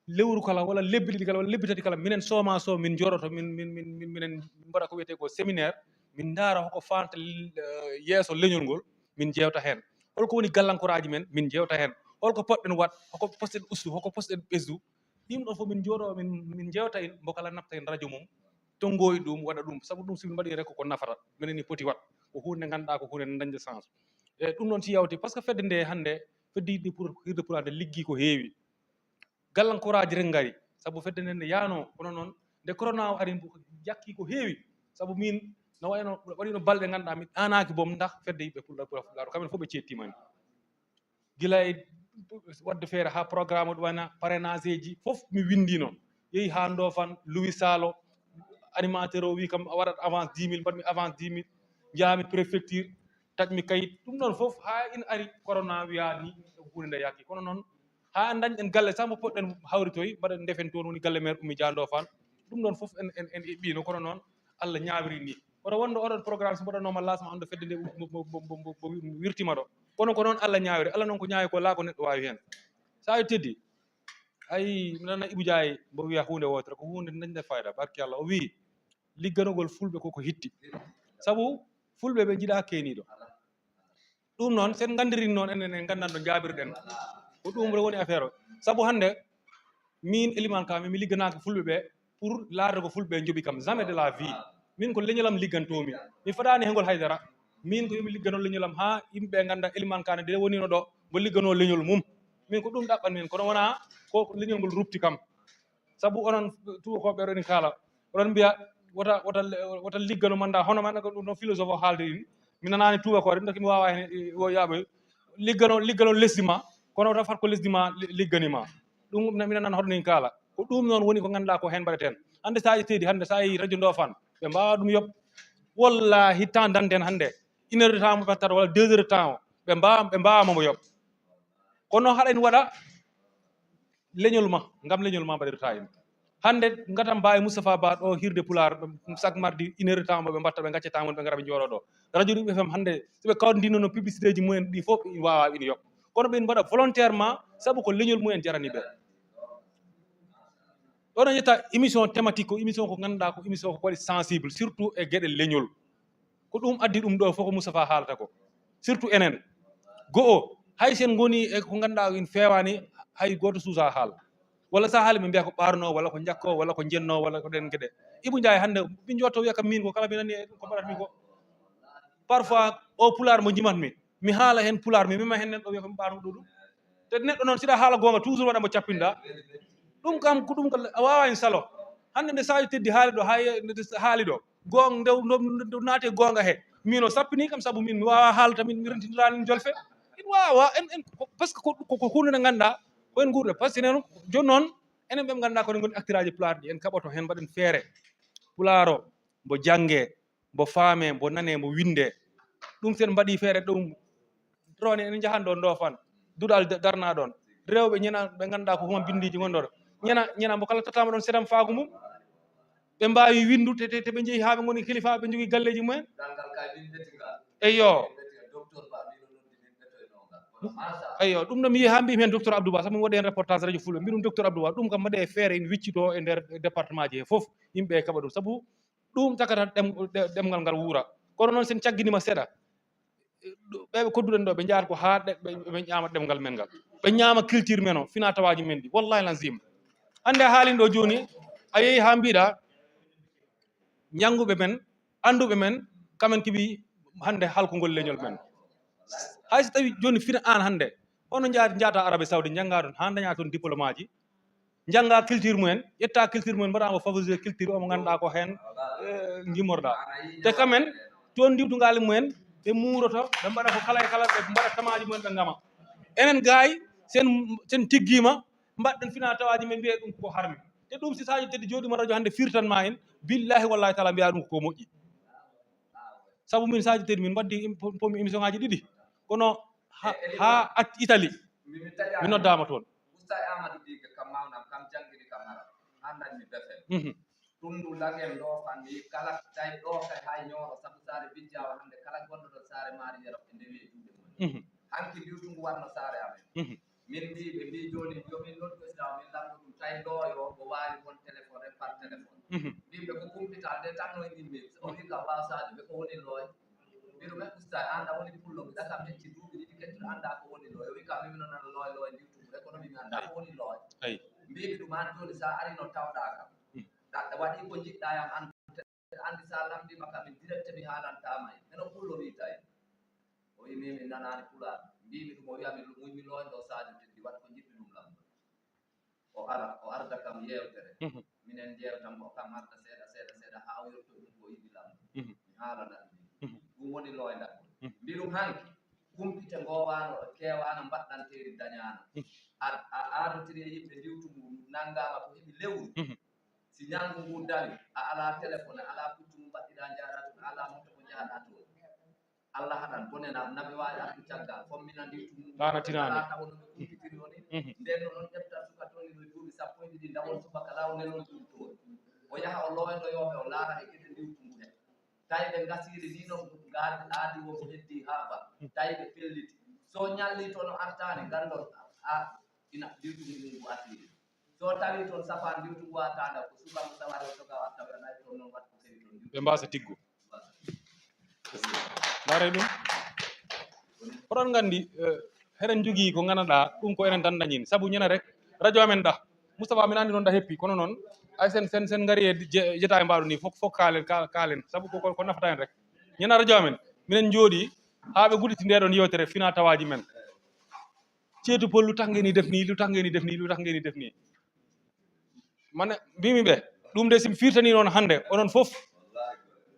lewru kala walla lebbi ɗiɗi kala walla lebbi tati kala, minen sooma so min njooɗoto, min, min, min, min, minen mbaɗa ko wiyetee ko séminaire, min ndaara hoko fanta l-, eh, yeeso leñol ngol, min njeewta heen. Holko woni gallankoraaji men, min njeewta heen. Holko potɗen waɗ, hoko potɗen ustu, hoko potɗen ɓesdu. Ɗiin ɗon fof min njooɗo, min, min njeewta en, mbo kala nafta en radio mum, tonngoyi ɗum, waɗa ɗum. Sabu ɗum si min mbaɗi rek ko nafata, minen ni poti waɗ. Ko huunde nde ngannduɗaa ko huunde nde dañde sens. E ɗum ɗon si yawti, parce que fedde nde hannde, fedde yiɗde pour hirde Pulaar nde liggi ko heewi. Gallankoraaji rek ngari, sabu fedde nden ne yaano, kono noon nde corona o ari, mbo yakki ko heewi. Sabu min no wayno, waɗino balɗe ngannduɗaa mi ɗaanaaki boom ndax fedde yiɗɓe Pulaar, Pulaar, Pulaar, kamɓe fof ɓe ceettiima ni. Gila e waɗde feere haa programme o ɗum wayna parrainage eji fof mi winndi noon. Yehi haa Ndofane, Louis Salo, animateur o wi kam a waɗat avance dix mille, mbaɗmi avance dix mille, njaami préfecture, taƴmi kayit. Ɗum ɗon fof haa ina ari corona wiya ni huunde nde yakki. Kono noon haa dañɗen galle sabu poɗɗen hawritoy, mbaɗen ndefen toon woni galle maire Ummi Dia Ndofane. Ɗum ɗon fof en, en, en eɓɓino, kono noon Allah ñaawiri ni. Kono wonno oɗon programme so mbaɗannooma lancement on ɗo fedde nde mo, mo, mo, mo, mo, mo wirtima ɗo. Kono ko noon Allah ñaawiri. Allah noon ko ñaawi ko laa ko neɗɗo waawi heen. Sadio Teddy, ayi, mi nana Ibou Ndiaye mbo wiya huunde wootere, ko huunde dañde fayda, barki Allah. O wii ligganogol fulɓe koko hitti. Sabu fulɓe ɓe njiɗaa keeniiɗo. Ɗum noon, sen nganndirin noon, enen en nganndan ɗo njaabirɗen. Ko ɗum woni affaire o. Sabu hannde, min Elimane Ka, min mi ligganaaka fulɓe ɓe pour laarde ko fulɓe ɓe njoɓi kam. Jamais de la vie. Min ko leñol am liggantoomi. Mi fadaani he ngol haydara. Min ko yomi liggano leñol am haa yimɓe ɓe ngannda Elimane Ka ne de wonino ɗo, mbo liggano leñol mum. Min ko ɗum ɗaɓɓan min, kono wonaa ko leñol ngol rupti kam. Sabu onon tuubakooɓe ɓe, oɗon kaala, oɗon mbiya wota, wota, wota liggano manda, hono man ko ɗum ɗon philosophe o haalde ɗin. Mi nanaani tuubakoore, ɗum taki mi waawaa heen, e, o yaaɓoy. Liggano, liggano lesdi ma, kono wota fat ko lesdi ma li-, liggani ma. Ɗum na-, mi nanaani hoɗo nin kaala. Ko ɗum noon woni ko ngannduɗaa ko heen mbaɗeten. Hannde so a ƴetti hannde, so a yehii radio Ndofane, ɓe mbaawaa ɗum yoɓ. Wallahi, temps d'antenne hannde, une heure de temps mo ɓe mbaɗata walla deux heures de temps o, ɓe mbaawa, ɓe mbaawaama mo yoɓ. Kono haɗa en waɗa leñol ma, ngam leñol ma mbaɗirta en. Hannde ngatam mbawi Moustapha Ba ɗo hirde Pulaar, ɗum chaque mardi une heure de temps mo ɓe mbatta, ɓe gacca temps mon, ɓe ngara ɓe jooɗo ɗo. Radio Ɗum F M hannde, so ɓe kawdidino no publicité ji mumen ɗi fof, ina wawa ina yokka. Kono ɓe mbaɗa volontairement, sabu ko leñol mumen jarani ɓe. Ɗo no ƴetta émission thématique, ko émission ko ganduɗa ko émission ko waɗi sensible, surtout e gueɗe leñol. Ko ɗum addi ɗum ɗo fof ko Moustapha haalata ko. Surtout enen. Go'o, hay sen ngoni e ko ganduɗa en fewani, hay goto suusa haala. Walla sa haali ɓe mbiya ko ɓarno, walla ko jakko, walla ko jenno, walla ko ɗen gueɗe. Ibou Ndiaye hannde, min jotto wiya kam min ko kala mi nani e ko mbaɗatmi ko. Parfois, o Pulaar mo jimatmi, mi haala hen Pulaar, mi mema hen neɗɗo wiya ko mi ɓarno ɗo ɗum. Te neɗɗo noon, siɗa haala goonga, toujours waɗa mo cappinɗa. Ɗum kam, ko ɗum ko a wawa en salo. Hannde nde Sadio Teddy haali ɗo, hay nde haali ɗo. Goong-, nde, nde, nde naati e goonga he. Min o sappini kam, sabu min mi wawa haalta, min mi rentindirani jolfe. En wawa, en, en, ko, parce que ko, ko, ko hunde nde ganduɗa, ko en guurda. Parce que enen, jooni noon, enen ɓe ganduɗa ko en ngoni actiraji Pulaar ɗi, en kaɓoto hen, mbaɗen feere. Pulaar o, mbo jannge, mbo faame, mbo nane, mbo winde. Ɗum sen mbaɗi feere ɗum, rone en jahan ɗo ndofan. Duɗal da-, darna ɗon. Rewɓe ñana ɓe ganduɗa ko huma bindiji gonɗon. Ñana, ñana mbo kala tatama ɗon sedam faago mum. Ɓe mbawi windu te, te, te ɓe jeehi ha ɓe goni kilifa, ɓe jogui galleji mumen. Eyyo. Eyyo, ɗum ɗo mi yeehi ha mbimi hen docteur Abdou Ba, sabu mi waɗi hen reportage radio Fulɓe, mbi ɗum docteur Abdou Ba, ɗum kam mbaɗe e feere, en wiccito e nder département ji he fof, yimɓe e kaɓa ɗum, sabu ɗum takata ɗem-, ɗe-, ɗemngal ngal wuura. Kono noon sen cagginima seeɗa, ɓe ɓe kodduɗen ɗo, ɓe jahata ko ha ɗe-, ɓe, ɓe ñaama ɗemngal men ngal. Ɓe ñaama culture men o, fina tawaji men ɗi. Wallahi lazim. Hannde a haalin ɗo jooni, a yeehi ha mbiɗa, jannguɓe men, annduɓe men, kamen kiɓi hannde halkugol leñol men. Hay so tawi jooni fina an hannde, ono jaa-, jaata Arabie Saoudi, jannga toon ha daña toon diplôme aji, jannga culture mumen, ƴetta culture mumen, mbaɗa mo favoriser culture o mo ganduɗa ko hen, eh, gimmorɗa. Te kamen, toon ndiwtugali mumen, ɓe muuroto, ɓe mbaɗa ko kala e kala, ɓe mbaɗa tamaji mumen, ɓe ngama. Enen gaay, sen, sen tiggima, mbaɗɗen fina tawaji men, mbiya ɗum ko harmi. Te ɗum si Sadio Teddy jooɗima radio hannde firtan ma en, billahi wallahi taala mbiya ɗum ko moƴƴi. Sabu min Sadio Teddy min mbaɗdi im-, pom-, pom émission ngaji ɗiɗi. Kono ha, ha at Italie, mi noddama toon. Usta e Amadou Diga kam mawnam, kam janngini kam Arab. Handan mi befel. Mhm. Ɗum ndu lagen ɗo fan mi kala tay ɗo kay hay ñooro sabu saare bijjawa hannde kala gonɗo ɗo saare maari yero e ndewi e juuɗe mum. Mhm. Hanki ndiwtungu warno saare amen. Mhm. Min mbii ɓe mbii jooni yo min noddu président o min lamndo ɗum tawi looyo o waawi won téléphone e par téléphone. Mhm. Mbii ɓe ko kumpital nde tan no e min min o wi ka waaw Sadio ɓe ko woni looy. Mbiɗo men usta an ɗa woni pullo mbiɗa kam ƴetti duuɓi ɗiɗi kettuɗo annda ko woni looy o wi kam mimi noon ana looy looy ndiwtugu économie mi annda ko woni looy. Mbiimi ɗum an jooni sa arino tawɗa kam. Ɗaɗɗa waɗi ko jiɗɗa yam an. Anndi sa lamndiima kam min direct mi haalantama e eno pullo wi tawi. O wi min min nanaani pulaar. Mbiimi ɗum o wiya mi muñ mi looñɗo Sadio Teddy waɗ ko njiɗmi ɗum lamndo. O ara o arda kam yeewtere. Minen njeewta mbo kam arda seeɗa seeɗa seeɗa haa o yetto ɗum ko yiɗi lamndo. Mi haalana ɗum. Ɗum woni looyndagol. Mbi ɗum hanki kumpite ngoowaano keewaano mbaɗɗanteeri dañaano. A aadotiri e yimɓe ndiwtu ngu nanngaama ko heɓi lewru. Si ñalngu ngu dawi a alaa téléphone a alaa puccu ngu mbaɗɗiɗaa njahɗaa toon a alaa moto ko njahɗaa toon. Allah haɗan bone na naɓe waawi artu caggal fommina ndiwtu ngu. Ɗaana tinaani. Alaa tawo no ɓe kumpitiri o ni. Nden no ɗon ƴefta suka tolni no duuɓi sappo e ɗiɗi ndawon subaka law nelon ɗum toon. O yaha o looyno yooɓe o laara e geɗe ndiwtu ngu he. Tawi ɓe ngasiri ni no ngaari aadi wo ko heddi haa ba. Tawi ɓe pelliti. So ñalli toon o artaani nganndon a ina ndiwtu ngu ngu artiri. So tawi toon safaan ndiwtu ngu artaanda ko suka mo sawari o soga o arta ɓe nayi toon noon waɗ ko kewi toon ndiwtu. Ɓe mbaasa tiggu. Ndaare ɗum. Oɗon nganndi, eh, heɗen njogii ko nganndanɗaa ɗum ko enen tan dañin sabu ñande rek radio amen ɗa Moustapha min anndi noon ɗa heppi kono noon ay sen sen sen ngari e je- jetaay mbaɗo ni fof fof kaalen ka- kaalen sabu ko ko- ko nafata en rek ñande radio amen minen njooɗi haa ɓe gudditi nde ɗon yewtere fina tawaji men ceetu pol lu tax ngeen di def nii lu tax ngeen di def nii lu tax ngeen di def nii mane mbimi ɓe ɗum de si mi firtani noon hannde onon fof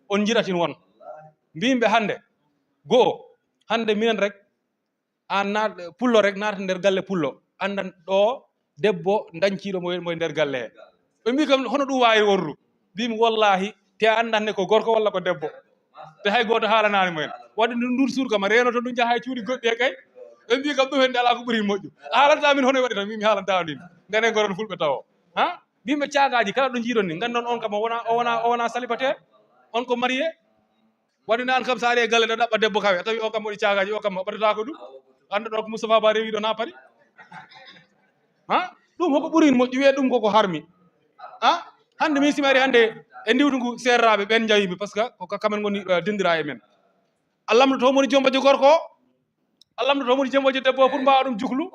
on njiɗatin won mbimi ɓe hannde goo hannde minen rek an naat pullo rek naata nder galle pullo anndan ɗo debbo dañciiɗo mo mo e nder galle he ɓe mbi kam hono ɗum waawiri worru mbimi wallahi te a anndan ne ko gorko walla ko debbo te hay gooto haalanaani mo en waɗi ɗum nduun suur kam a reenoto ɗum jaha e cuuɗi goɗɗi he kay ɓe mbi kam ɗum hende alaa ko ɓuri moƴƴu a haalanta min hono waɗi tan mbimi haalanta min ngane goron fulɓe tawo ha Min ɓe caagaaji kala ɗo njiiɗon ni, nganndon on kam o wona, o wona, o wona célibataire, on ko marié. Waɗi no an kam so ari e galle ɗo ɗaɓɓa debbo kawe, a tawi o kam waɗi caagaaji, o kam ɓadata ko ɗum. Annda ɗo ko Moustapha Ba rewi ɗo na Paris. Ha? Ɗum hoko ɓuri moƴƴi wiye ɗum koko harmi. Ha? Hannde min simi ari hannde e ndiwtu ngu seerraaɓe ɓen njawimi parce que ko ka-, kamen ngoni, eh, dendira e men. A lamdoto mo woni jombajo gorko o, a lamdoto mo woni jombajo debbo o pour mbawa ɗum juklu.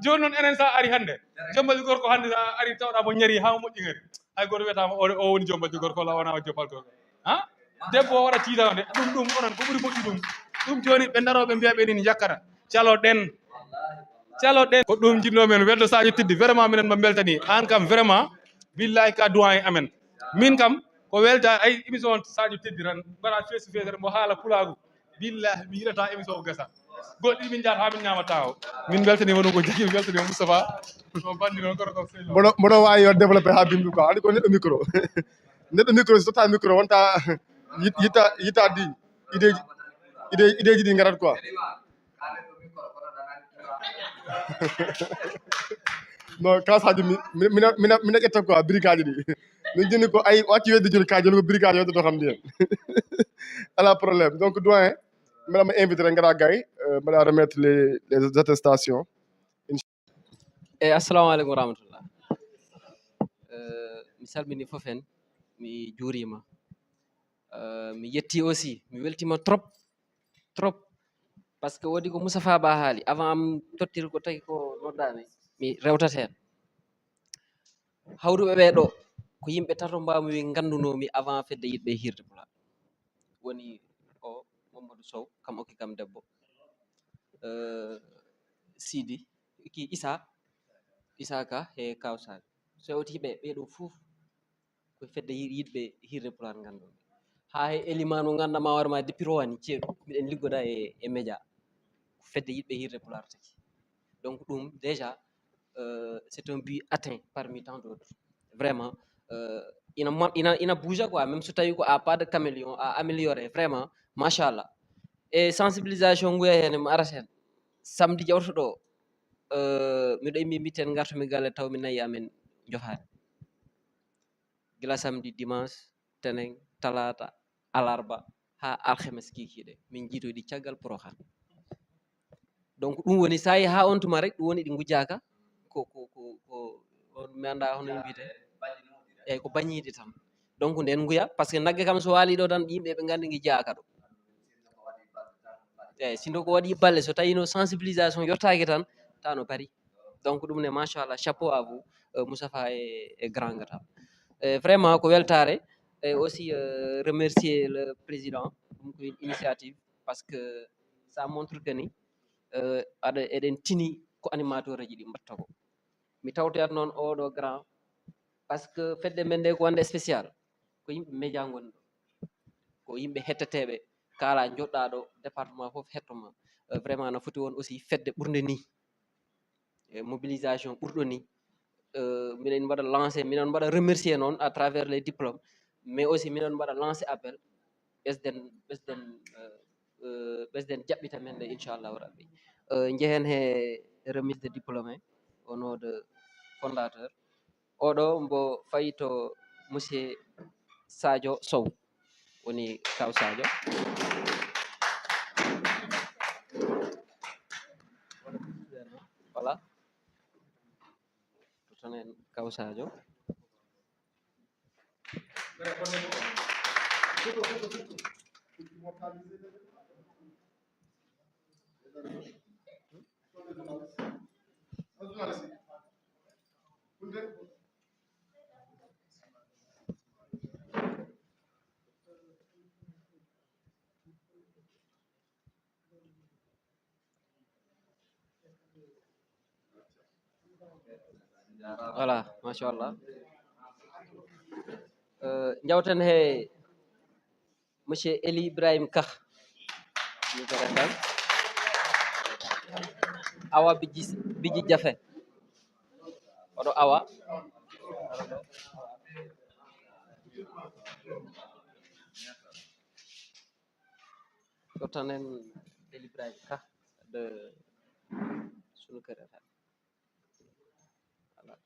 Joni noon enen sa ari hannde, jombajo gorko hannde sa ari tawɗa mo ñari ha moƴƴi ngari. Hay goto wiyatama o, o woni jombajo gorko walla o wona o jombal gorko. Ha? Debbo o waɗa tiiɗande ɗum, ɗum onon ko ɓuri moƴƴi ɗum. Ɗum joni ɓe daroɓe mbiya ɓe ni jakkata. Caloɗen. Caloɗen. Ko ɗum jinno men welto Sadio Teddy. Vraiment minen mba beltani. An kam vraiment billahi ka doyen amen. Min kam ko welta ay émission Sadio Teddy tan. Mbaɗa face to face tan mbo haala pulaagu. Billahi mi yiɗata émission o gasa. Goɗɗi min jaata ha min ñaama tawo. Min beltani wonu ko jagi, min beltani Moustapha. Ko bandi non gorko sey law. Mboɗo, mboɗo wawi yo développé ha bimbi quoi. Andi ko neɗɗo micro. Neɗɗo micro, so totta micro, wonta yit-, yitta, yitta di. Ideji, ide-, ideji ɗi ngarat quoi. Non, ka Sadio mi, mi, mina, mina, mina ƴetta quoi, bricage ɗi. Min joni ko ay, o acci wedde joni ka joni ko bricage wedde to kam ndiyen. Ala problème. Donc, doyen, mbeɗa mo invité rek, ngaɗa gay, euh, mbeɗa remettre les, les attestations. Inch- Eh, assalamu alaikum warahmatullah. Euh, mi salmini fof en, mi juurima. Euh, mi yetti aussi, mi weltima trop, trop. Parce que wodi ko Moustapha Ba haali, avant am tottir ko tawi ko noddami, mi rewtat hen. Hawruɓe ɓe ɗo, ko yimɓe tato mbawmi wi nganndunomi avant fedde yiɗɓe hiirde Pulaar. Woni o Mamadou Sow, kam okki kam debbo. Euh, Sidi, ki Issa, Issa Ka e Kaw Sadio. So hewti ɓe, ɓe ɗo fof ko fedde yi-, yiɗɓe hiirde Pulaar nganndunomi. Ha he Elimane mo ngannduɗaa ma hoore ma depuis Rowani ceeɗu, miɗen liggoda e, e média. Ko fedde yiɗɓe hiirde Pulaar tagi. Donc ɗum, déjà, euh, c'est un but atteint parmi tant d'autres. Vraiment, euh, ina ma-, ina, ina bouge quoi, même so tawi ko à pas de caméléon, à améliorer, vraiment, machallah. E sensibilisation nguya heen, mi arat heen. Samedi jawtuɗo, euh, miɗo immi mitten ngartumi galle taw mi nayi amen jofaani. Gila samedi, dimanche, tenen, talaata, alarba, haa alhames kiikiiɗe. Min njiitoyi ɗi caggal Porokhane. Donc ɗum woni, so a yii haa on tuma rek, ɗum woni ɗi ngujjaaka ko, ko, ko, ko, on mi anndaa hono mbiyetee. Eeyi, ko bañiiɗi tan. Donc nden nguya, parce que nagge kam so waali ɗo tan, yimɓe ɓe nganndi ngi jeyaaka ɗo. Eeyi, sindo ko waɗi balle, so tawino sensibilisation yottaaki tan, tawno bari. Donc ɗum ne, machallah, chapeau à vous, euh, Moustapha et, et Grand Gata. Euh, vraiment ko weltaare, et aussi, euh, remercier le président, ɗum ko une initiative, parce que ça montre que ni, euh, aɗa, eɗen tini ko animateur aji ɗi mbatta ko. Mi tawtoyat noon oɗo grand, parce que fedde men nde ko wonde spécial, ko yimɓe média ngoni ɗo, ko yimɓe hetteteeɓe, kala joɗɗa ɗo, département fof hetto ma. Euh, vraiment, no foti won aussi fedde ɓurnde ni, e mobilisation ɓurɗo ni. Euh, miɗen mbaɗa lancé, miɗen mbaɗa remercier noon à travers les diplômes, mais aussi miɗen mbaɗa lancé appel, ɓesden, ɓesden, euh, euh, ɓesden jaɓɓita men nde, inchallahu rabbi. Euh, njehen he remise de diplôme au nom de fondateur. Oɗo mbo fayi to monsieur Sadio Sow, woni kaw Sadio. Voilà. Totanen kaw Sadio. Voilà, machallah. Euh, njawten he monsieur Eli Ibrahim Ka. Awa Biji, Biji Jafe. Oɗo Awa. Totanen Eli Ibrahim Ka de Sunu Kër F M. Voilà.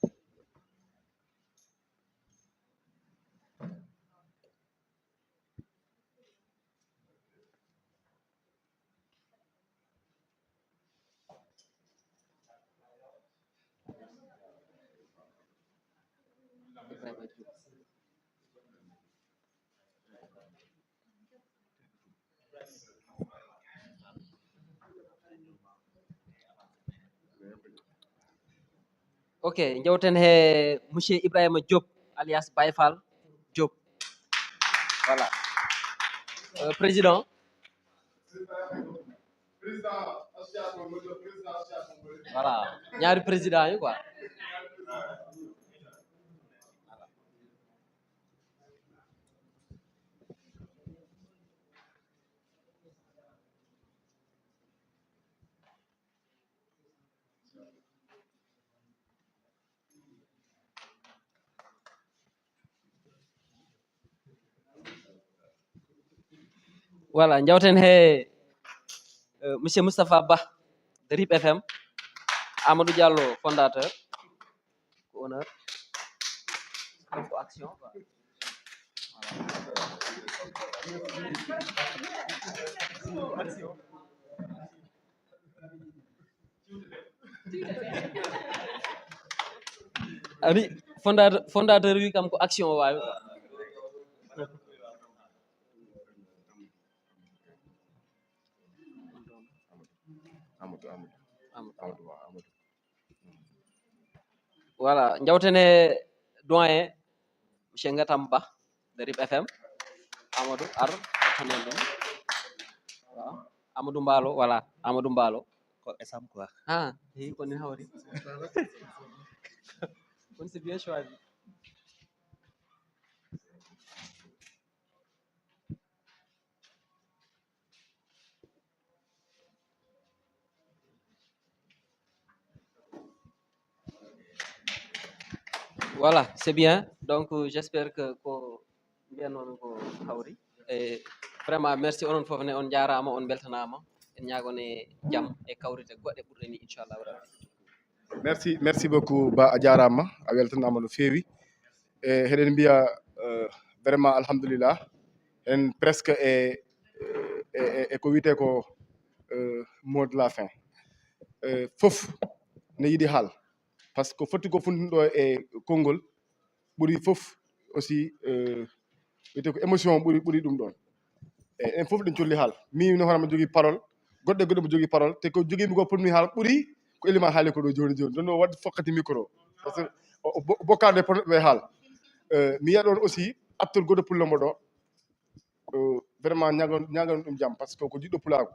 Ibrahima Diop. Ok, jawten he monsieur Ibrahima Diop, alias Baye Fall Diop. Voilà. Euh, président. Voilà. Ñaari président yi quoi. Voilà, jawten he euh, monsieur Moustapha Ba de Rip F M, Amadou Diallo fondateur, ko honneur, ko action quoi. Ani fondateur, fondateur wi kam ko action o wawi. Amadou, Amadou. Amadou, waaw, Amadou. Voilà, jawten he doyen, monsieur Ngatam Ba de Rip F M. Amadou, ar, tottanen ɗum. Waaw, Amadou Mballo, voilà, Amadou Mballo. Ko Esam quoi. Ah, hey, ko ni hawri. Kon c'est bien choisi. Voilà, c'est bien. Donc, j'espère que ko mbiyan noon ko hawri. E vraiment, merci onon fof ne, on njaaraama, on mbeltanaama. En ñaagone jam e kawrite goɗɗe ɓurɗe ni, inchallahu rabbi. Merci, merci beaucoup, Ba, a jaaraama, a weltanaama no feewi. E, heɗen mbiya, euh, vraiment, alhamdulillah. En presque e, e, e, e ko wiyetee ko, euh, mot de la fin. Euh, fof ne yiɗi haal. Par ce que foti ko funtuɗo e konngol ɓuri fof aussi, euh, wiyetee ko émotion ɓuri, ɓuri ɗum ɗoon. E, en fof ɗen colli haal. Min no hoore am jogii parole, goɗɗo e goɗɗo mo jogii parole, te ko jogiimi ko potmi haal ɓuri ko Elimane haali ko ɗo jooni jooni. Ɗum ɗo waɗde fokkati micro. Par ce que o, o bo-, bokkaade potnoɓe haal. Euh, mi yiya ɗoon aussi acteur goɗɗo pullo mo ɗo. Euh, vraiment ñaagan, ñaagan ɗum jam, par ce que ko jiɗɗo pulaagu.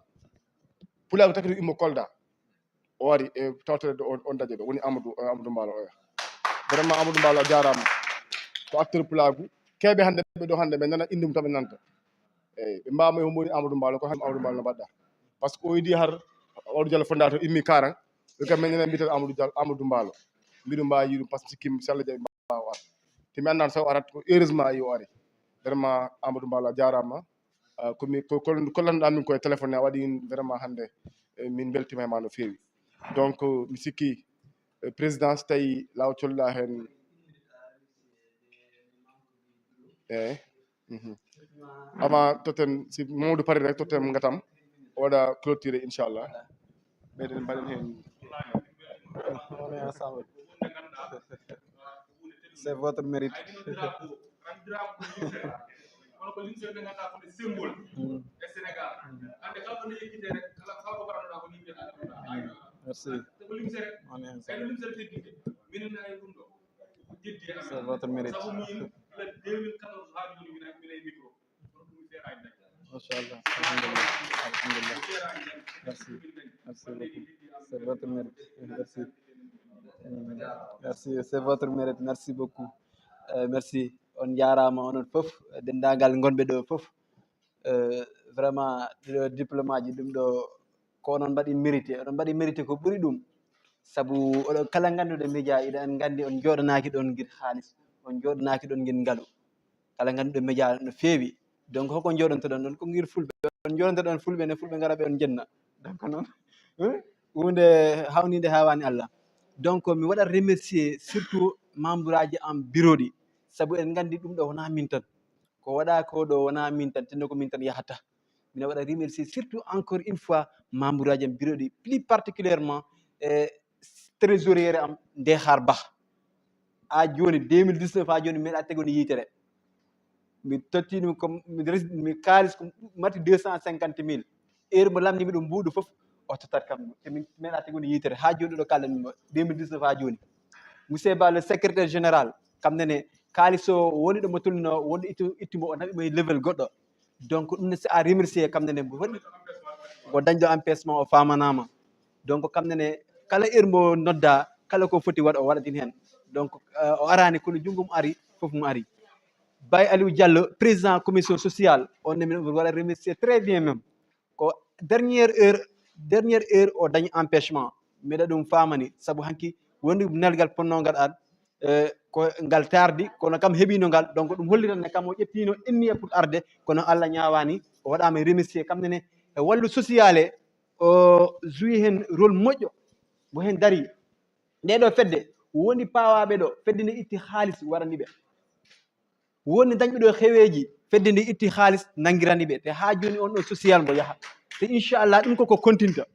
Pulaagu taki ɗum immo Kolda. O ari e tawtoreede on, on daƴoɗo, woni Amadou, eh, Amadou Mballo oya. Vraiment, Amadou Mballo, a jaaraama. Ko acteur pulaagu. Keewɓe hannde ɓe ɗo hannde, ɓe nana innde mum tan ɓe nanta. Eyi, ɓe mbaawma e hombo woni Amadou Mballo, ko hannde Amadou Mballo no mbaɗɗa. Par ce que o yiɗi har, Amadou Diallo fondateur immi Karang. Ɓe kam men nana mbiyeten Amadou Diallo, Amadou Mballo. Mbiɗo mbaawi yiɗum par ce que sikkim, si Allah jaɓi, mbaawa ar. Te mi anndaano so o arat, ko heureusement yo o ari. Vraiment, Amadou Mballo, a jaaraama. Ah, ko mi, ko, ko, ko lanɗa min koye téléphone, a waɗi vraiment hannde, eh, min mbeltima e ma no feewi. Donc, mi sikki, eh, président, so tawi law colluɗa heen. Eyi. Mhm. Avant totten, si Mamadou pari rek, totten mo ngatam, o waɗa clôture, inchallah. Meɗen mbaɗen heen. On est ensemble. C'est votre mérite. Kono ko limsere nde ngannduɗaa ko nde symbole e Sénégal. Hannde kala ko nde yekkite rek, kala, kala ko mbaɗanoɗaa ko ni mbiyata. Merci. Te ko limsere. On est ensemble. Kayno limsere teddinde. Minen nayi ɗum ɗo. Ko jeddi e amen. C'est votre mérite. Sabu min, gila deux mille quatorze haa jooni, mina, mina e micro. Kono ɗum mi feeraani dañde. Machallah. Alhamdulillah. Alhamdulillah. Mi feeraani dañde. Merci. Min dañde. Merci beaucoup. C'est votre mérite. Merci. Mm. Merci, c'est votre mérite. Merci beaucoup. Euh, merci. On njaaraama onon fof, denndaangal ngonɓe ɗo fof. Euh, vraiment, ɗiɗo diplôme aji ɗum ɗo ko onon mbaɗi mérité. Oɗon mbaɗi mérité ko ɓuri ɗum. Sabu oɗon kala ngannduɗo média, iɗen nganndi on njooɗanaaki ɗoon ngir haalis, on njooɗanaaki ɗoon ngir ngalu. Kala ngannduɗo média no feewi. Donc, hoko njooɗontoɗon ɗoon? Ko ngir fulɓe. On njooɗontoɗon fulɓe ne, fulɓe ngara ɓe on njenna. Donc, noon, eh, huunde haawninde haawaani Allah. Donc, mi waɗa remercier surtout membre aji am bureau ɗi. Sabu en nganndi ɗum ɗo wonaa min tan. Ko waɗa ko ɗo wonaa min tan, tinno ko min tan yahata. Mina waɗa remercier surtout encore une fois membre aji am bureau ɗi, plus particulièrement, eh, trésorier am nde har bah. haa jooni, deux mille dix-neuf haa jooni, mi meeɗaa tegude yitere. Mi totti ɗum ko mi resi-, mi kaalis ko mati deux cent cinquante mille. Heure mo lamndimi ɗum mbuuɗu fof, o tottat kam. Te min meeɗaa tegude yitere haa jooni ɗo kaalɗen mo, deux mille dix-neuf haa jooni. Monsieur Ba, le secrétaire général, kam nene, kaalis o woni ɗo mo tolnino, wonde ittu-, ittu mo, o naɓi mo e level goɗɗo. Donc, ɗum ne, c'est à remercier kam nene, mo waɗi ko dañɗo empêchement, o faamanaama. Donc, kam nene, kala heure mo nodda, kala ko foti waɗ, o waɗatin heen. Donc, euh, o araani, kono junngo mo ari, fof mo ari. Baye Aliou Diallo, président commission sociale, on ne, mi waɗa remercier très bien même. Ko dernière heure, dernière heure o dañi empêchement. Mbeɗa ɗum faamani, sabu hanki woni nelgal ponnoo ngal ar, eh, ko ngal tardi, kono kam heɓino ngal. Donc, ɗum hollitan ne kam o ƴettino inniya pour arde, kono Allah ñaawaani, o waɗaama remercier kam nene e wallu social e, o joué heen rôle moƴƴo, mo heen dari. Nde ɗo fedde, woni paawaaɓe ɗo, fedde nde itti haalis warani ɓe. Woni dañɓe ɗo xeweeji, fedde nde itti haalis nanngirani ɓe. Te haa jooni on ɗo social mbo yaha. Te inchallah, ɗum koko kontinta.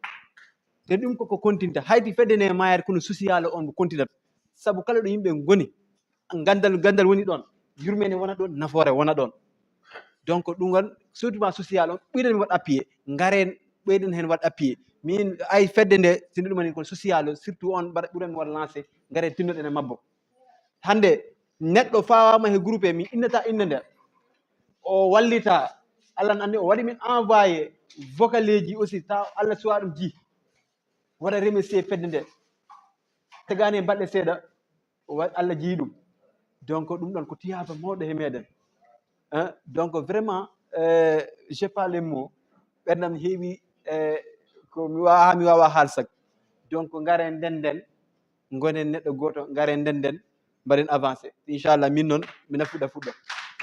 Te ɗum koko kontinta. Hayti fedde nde maayat kono social on mbo kontinata. Sabu kala ɗo yimɓe ngoni, ganndal, ganndal woni ɗon. Yurmeende wona ɗon, nafoore wona ɗon. Donc, ɗum won surtout ma social on, ɓeyden mi waɗ appuyé. Ngaren, ɓeyden heen waɗ appuyé. Min ay fedde nde, so nde ɗum woni ko social o, surtout on mbaɗa, ɓuren mi waɗ lancé, ngaren tinnoɗen e mabbo. Hannde, neɗɗo fawaama he groupe, mi innata innde nde. O wallita, Allah anndi o waɗi min envoyé vocaleeji aussi, taw Allah suwa ɗum ji. Waɗa remercier fedde nde. Tegaani e balɗe seeɗa, o wa-, Allah jii ɗum. Donc, ɗum ɗon ko tiyaaba mawɗo he meɗen. Hein? Donc, vraiment, euh, j'ai pas les mots. Ɓerdam heewi, euh, ko mi wawa, mi wawa haalsag. Donc, ngaren ndenden, ngonen neɗɗo gooto, ngaren ndenden, mbaɗen avancé. Inchallah, min noon, mina fuɗɗa fuɗɗo.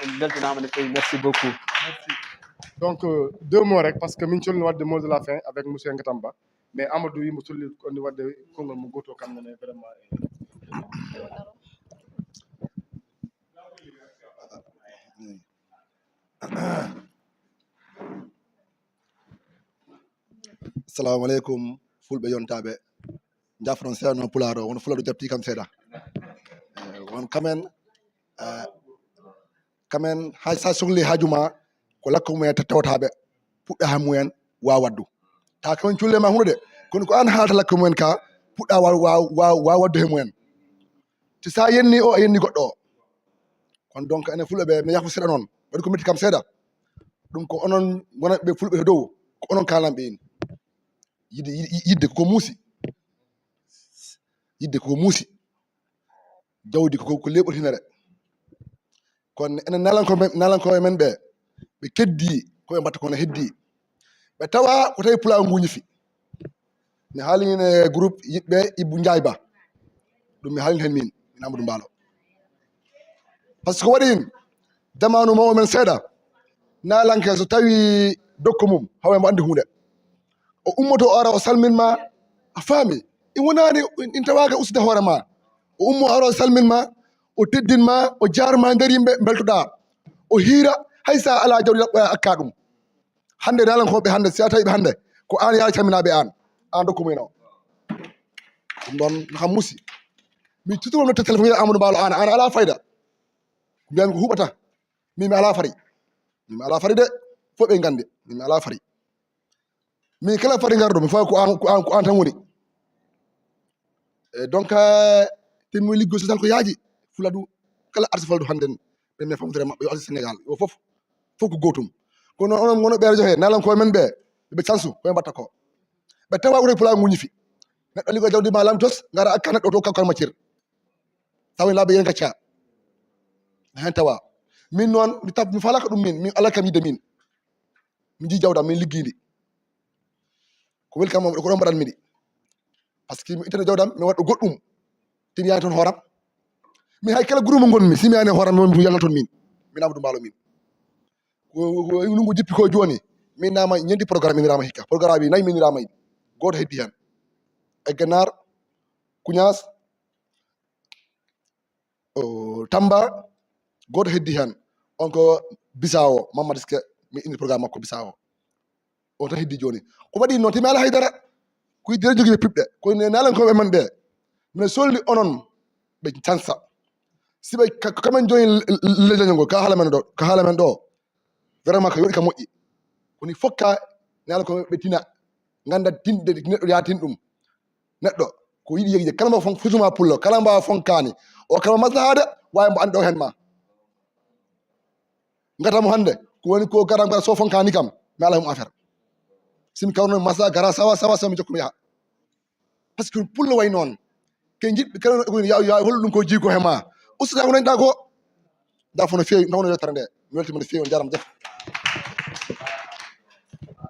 On beltanaama no feewi. Merci beaucoup. Donc, euh, deux mots rek, parce que min colno wadde mot de la fin avec monsieur Ngatamba. Mais Amadou yimo solli ko andi wadde konngol mo goto kam nene vraiment. Assalamu aleykum, fulɓe yontaaɓe. Jafron seeɗa noon pulaar o, wono fuladu jabti kam seeɗa. Eh, won kamen, eh, kamen hay sa sohli haaju ma, ko lakko mumen tawtaɓe, puɗɗa ha mumen wawa waddu. Ta kamen culle ma hunde de, kono ko an haalata lakko mumen ka, puɗɗa wawa, wawa, wawa waddu he mumen. Te sa yenni o, a yenni goɗɗo o. Kono donc enen fulɓe ɓe, mi yafu seeɗa noon, waɗi ko metti kam seeɗa. Ɗum ko onon wonat ɓe fulɓe to dow, ko onon kalan ɓe in. Yidde, yidde, yidde ko muusi. Yidde ko muusi. Jawdi ko, ko leeɓotinere. Kono enen nalankoɓe, nalankoɓe men ɓe, ɓe keddi ko ɓe mbatta kono heddi. Ɓe tawa ko tawi pulaagu ngu ñifi. Mi haalini e groupe yiɗɓe Ibou Ndiaye Ba. Ɗum mi haalini heen min, min Amadou Mbaalo. Par ce que waɗi in, zamanu mawɓe men seeɗa, naalanke so tawi dokko mum, hawa mo anndi huunde. O ummoto o ara o salmin ma, a faami. In wonaani, in tawaaka usde hoore ma. O ummo ara o salmin ma, o teddin ma, o jaarma nder yimɓe mbeltoɗaa. O hiira, hay sa alaa jawdi laɓɓoya akka ɗum. Hannde nalankoɓe hannde, si a tawi ɓe hannde, ko an yaha calminaɓe an, an dokku mumen o. Ɗum ɗon kam musi. Mi tuturo notte téléphone wiya Amadou Mbaalo an, an ala fayda. Ko mbiyami ko huɓata. Min mi ala fari. Min mi ala fari de. Fof ɓe nganndi. Min mi ala fari. Min kala fari ngarɗo, mi fawa ko an, ko an, ko an tan woni. E donc, eh, te mi liggo social ko yaaji. Fuladu, kala arsi fuladu hannde, ɓe men famdere maɓɓe, yo arsi Sénégal, yo fof, fof ko gootum. Kono onon ngono ɓe rajo he, nalankoɓe men ɓe, ɓe cansu, ko ɓe mbatta ko. Ɓe tawa wuro pulaagu ngu ñifi. Neɗɗo liggo jawdi ma lamtos, ngara akka neɗɗo to kakkar maccir. Tawa laaɓe yen gacca. Hen tawa. Min noon, mi tab, mi falaka ɗum min, min ala kam yidde min. Mi jii jawdam, min liggindi. Ko weli kam, ko ɗon mbaɗan miɗi. Par ce que mi ittata jawdam, mi waɗa goɗɗum. Te mi yaani toon hooram. Mi hay kala groupe mo ngonmi, si mi yaani hooram, mi yalna toon min. Min Amadou Mbaalo min. Ko, ko, ko nungu jippi ko jooni. Min nama ñeenti programme inirama hikka. Programme nayi min inirama. Gooto heddi hen. E Ganaar, Kuñas, o, Tamba, gooto heddi hen. On ko Bisawo, Mamadou Ske, mi indi programme makko Bisawo. O tan heddi jooni. Ko waɗi noon, te mi ala haydara. Ko yidde jogiiɓe piɓɓe. Ko ne nalankoɓe men ɓe. Mino solli onon ɓe cansa. Si ɓe ka, ka men jooni le-, le-, leñol ngol, ka haala men ɗo, ka haala men ɗo, vraiment ka yoɗi ka moƴƴi. Ko ni fokka ne ala ko ɓe tina, ngannda tinde neɗɗo yaatin ɗum. Neɗɗo ko yiɗi yegde, kala mbo fon-, fotuma pullo, kala mbo a fonkaani, o kala maslahaade, waawi mbo anndi o hen ma. Ngata mo hannde, ko woni ko garam, garam so fonkaani kam, mi ala hum affaire. Si mi kawno masa gara sawa, sawa, sawa, mi jokku mi yaha. Parce que pullo way noon. Ke jiɗɓe kala no ko ya, ya hol ɗum ko jigo he ma. Usta ko nanta ko. Da fono feewi, ngawno yottere nde. Mi weltima no feewi, on jarama def.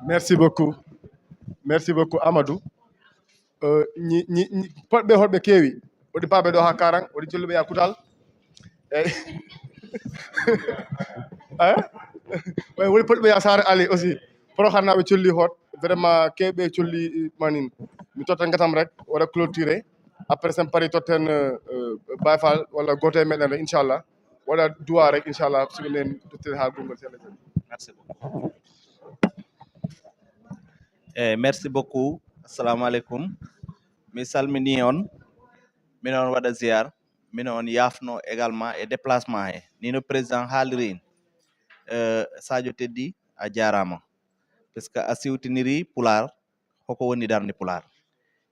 Merci beaucoup. Merci beaucoup, Amadou. Euh, ñi, ñi, ñi, potɓe holɓe keewi. Woɗi paaɓe ɗo ha Karang, woɗi jolluɓe ya Kutal. Eyyi. Eh? Way, woɗi potɓe ya Sare Ali aussi. Porokhane naɓe colli hoot. Vraiment, keeɓe colli manin. Mi totta ngatam rek, wala clôturer. Après, sen pari totten, euh, euh, Baye Fall, wala goto e meɗen rek, inchallah. Wala duwa rek, inchallah, so enen tottire ha gongol sella. Merci beaucoup. Eyyi, merci beaucoup. Assalamu aleykum. Mi salmini on. Min on waɗa ziar. Min on yafno également e déplacement he. Ni no président haaliri en. Euh, Sadio Teddy, a jarama. Parce que a siwtiniri Pulaar, hoko woni darnde Pulaar.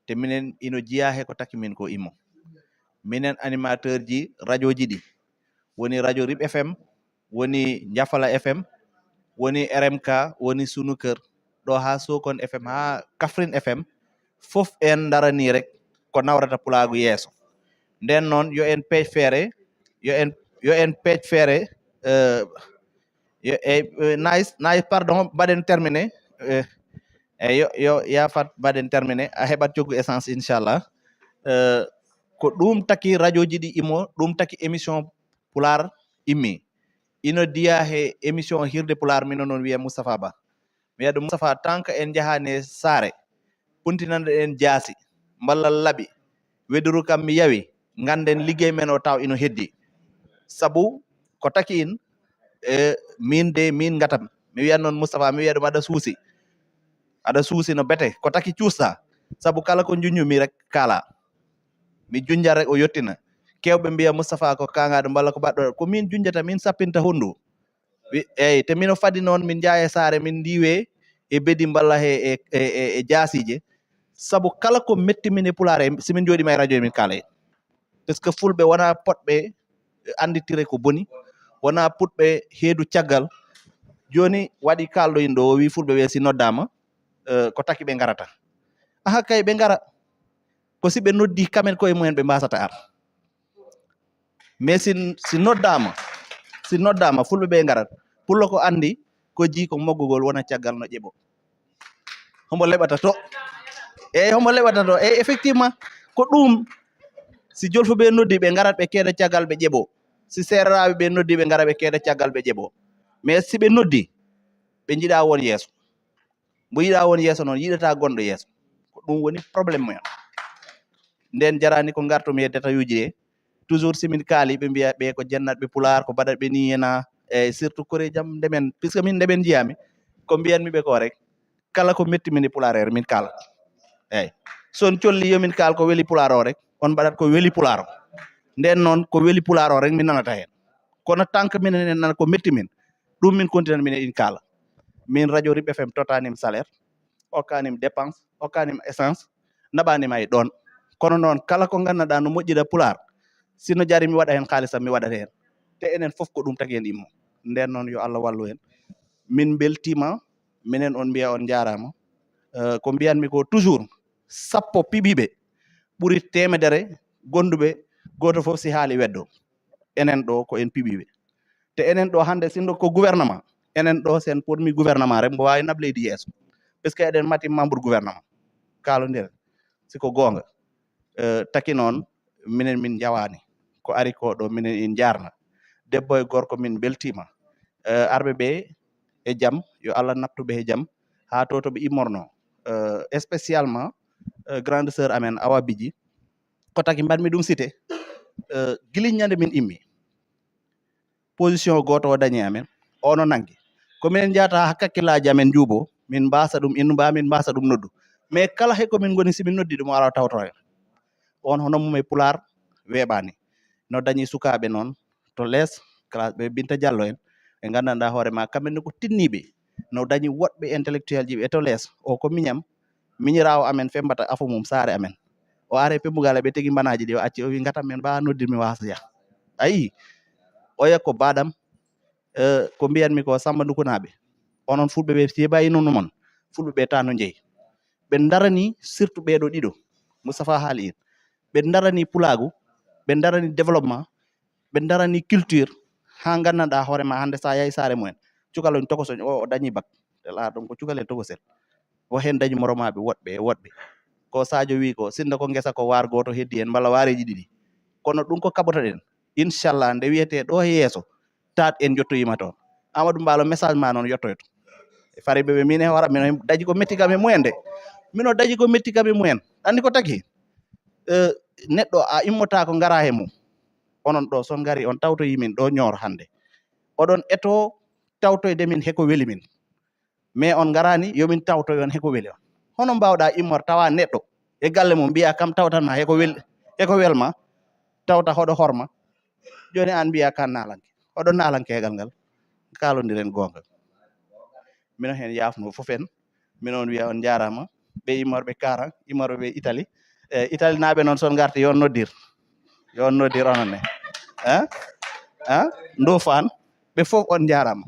Te minen ino jiya he ko taki min ko immo. Minen animateur ji radio ji ɗi. Woni radio Rip F M, woni Njafala F M, woni R M K, woni Sunu Kër, ɗo ha Sokon F M, ha Kaffrine F M, fof en darani rek ko nawrata pulaagu yeeso. Nden noon yo en peej feere, yo en, yo en peej feere, euh, yo, eh, eh, nice, nice, pardon, mbaɗen terminé. Eh, eh, yo, yo, yafat, mbaɗen terminé. A heɓat coggu essence, inchallah. Euh, ko ɗum taki radio ji ɗi imo, ɗum taki émission Pulaar immi. Ino diya he émission Hirde Pulaar, mino noon wiya Moustapha Ba. Mi wiya ɗum, Moustapha, tant que en jahani e saare, puntinanɗo en jaasi, mballa laɓi, weduru kam mi yawi, ganden liggey men o taw ino heddi. Sabu ko taki in, e min de, min ngatam. Mi wiya noon Moustapha, mi wiya ɗum aɗa suusi. Aɗa suusi no bete, ko taki cuusta. Sabu kala ko junjumi rek kaala. Mi junja rek o yottina. Kewɓe mbiya Moustapha ko kangaɗo mballa ko baɗɗo. Ko min junjata, min sappinta hondu. Wi-, eyyi, te mino fadi noon min njaha e saare, min ndiwe e bedi mballa he e, e, e, e jaasije. Sabu kala ko metti min e pulaar, e, si min jooɗima e radio, e min kaala hen. Parce que fulɓe wona potɓe annditire ko boni, wona puɗɓe heedu caggal. Jooni waɗi kaalɗo in ɗo, o wi fulɓe ɓe si noddama, eh, ko taki ɓe ngarata. Aha kay, ɓe ngara. Ko si ɓe noddi kamen koye mumen ɓe mbasata ar. Mais si, si noddama, si noddama, fulɓe ɓe ngarat. Pullo ko andi, ko ji ko moggugol wona caggal no ƴeɓo. Hombo leɓata to? Eyyi, hombo leɓata to? Eyyi, effectivement, ko ɗum. Si jolfuɓe noddi, ɓe ngarat ɓe keeda caggal ɓe ƴeɓo. Si seereraɓe ɓe noddi, ɓe ngara ɓe keeda caggal ɓe ƴeɓo. Mais si ɓe noddi, ɓe jiɗa won yeeso. Mbo yiɗa won yeeso noon, yiɗata gonɗo yeeso. Ko ɗum woni problème mumen. Nden jarani ko ngartumi e détail uji ɗe. Toujours simin kaali, ɓe mbiya ɓe ko jennatɓe pulaar, ko mbaɗatɓe ni hena, eyyi, surtout koreji am ndemen, puisque min ndemen jiyami, ko mbiyanmi ɓe ko rek, kala ko metti min e pulaar here, min kaala. Eyyi. So on colli yo min kaal ko weli pulaar o rek, on mbaɗat ko weli pulaar o. Nden noon ko weli pulaar o rek min nanata hen. Kono tant que minen en nana ko metti min, ɗum min continue minen in kaala. Min radio Rip F M tottanim salaire, okkanim dépense, okkanim essence, naɓanima e ɗon. Kono noon kala ko ganduɗa no moƴƴira pulaar, sino jari mi waɗa hen kaalisam, mi waɗat hen. Te enen fof ko ɗum tagi en immo. Nden noon yo Allah wallu en. Min beltima, minen on mbiya on jarama. Eh, ko mbiyanmi ko toujours, sappo piɓiɓe ɓuri temedere gonduɓe, goto fof si haali weddo. Enen ɗo ko en piɓiɓe. Te enen ɗo hande sinno ko gouvernement, enen ɗo sen pormi gouvernement rek mbo wawi nab leydi yeeso. Parce que eɗen mati membre gouvernement. Kalodiren, si ko gonga. Eh, taki noon, minen min jawani. Ko ari ko ɗo minen in jarna. Debbo e gorko min beltima. Eh, arɓe ɓe e jam, yo Allah nattuɓe e jam. Ha to to ɓe immorno. Eh, spécialement, eh, grande sœur amen Awa Bidji. Ko taki mbaɗmi ɗum cité. Eh, gili ñande min immi. Position goto o dañi amen. Ono nangi. Ko minen jata ha kakkillaji amen juubo. Min mbasa ɗum innuba, min mbasa ɗum noddu. Mais kala he ko min goni, si min noddi ɗum, o ala tawto hen. On hono mum e pulaar weeɓani. No dañi sukaaɓe noon to lees, classe ɓe Binta Diallo en, ɓe nganndanɗaa hoore ma, kamɓe ne ko tinniiɓe. No dañi woɗɓe intellectuel ji ɓe to lees. O ko miñam, miñiraawo amen Fembata afo mum saare amen. O are Pembugal ɓe tegi mbanaaji ɗi, o acci, o wi, "Ngatam men mbaa noddirmi waasa yah." Ayi, oya ko baɗam, eh, ko mbiyanmi ko Samba Ndukunaaɓe. Onon Fulɓe ɓe, si ɓe mbayi noon mon, Fulɓe ɓe tan no njeyi. Ɓe ndarani surtout ɓeeɗo ɗiɗo, Moustapha haali en. Ɓe ndarani pulaagu, ɓe ndarani développement, ɓe ndarani culture, haa nganndanɗaa hoore ma hannde so a yahi saare mumen. Cukalel tokosoñ o, o dañi bak. Tel a ɗum ko cukalel tokosel. O heen dañi moromaaɓe woɗɓe e woɗɓe. Ko Sadio wi ko, sinno ko ngesa ko waar gooto heddi heen, mballa waareeji ɗiɗi. Kono ɗum ko kaɓotoɗen. Inchallah, nde wiyetee ɗo e yeeso, taat en njottoyima toon. Amadou Mbaalo, message ma noon yottoyto. E fariɓe ɓe, min e hoore am, mino dañi ko metti kam e mumen de. Mino dañi ko metti kam e mumen. Anndi ko tagi? Eh, neɗɗo a immotaako ngara he mum. Onon ɗo, so ngari on tawtoyi min ɗo Nioro hannde. Oɗon eto tawtoyde min he ko weli min. Mais on ngaraani yo min tawtoy on he ko weli on. Hono mbaawɗaa immor tawa neɗɗo e galle mum mbiya kam tawtan ma he ko wel-, he ko welma, tawta hoɗo horma. Jooni aan mbiya ka naalanke. Hoɗo naalankeegal ngal, kaalondiren goonga. Mino heen yaafno fof en. Mino on wiya on njaaraama. Ɓe immorɓe Karan, immorɓe ɓe Italie. E Italie naaɓe noon son ngarti yo on noddir. Yo on noddir onon ne. Hein? Hein? Ndofaan. Ɓe fof on njaaraama.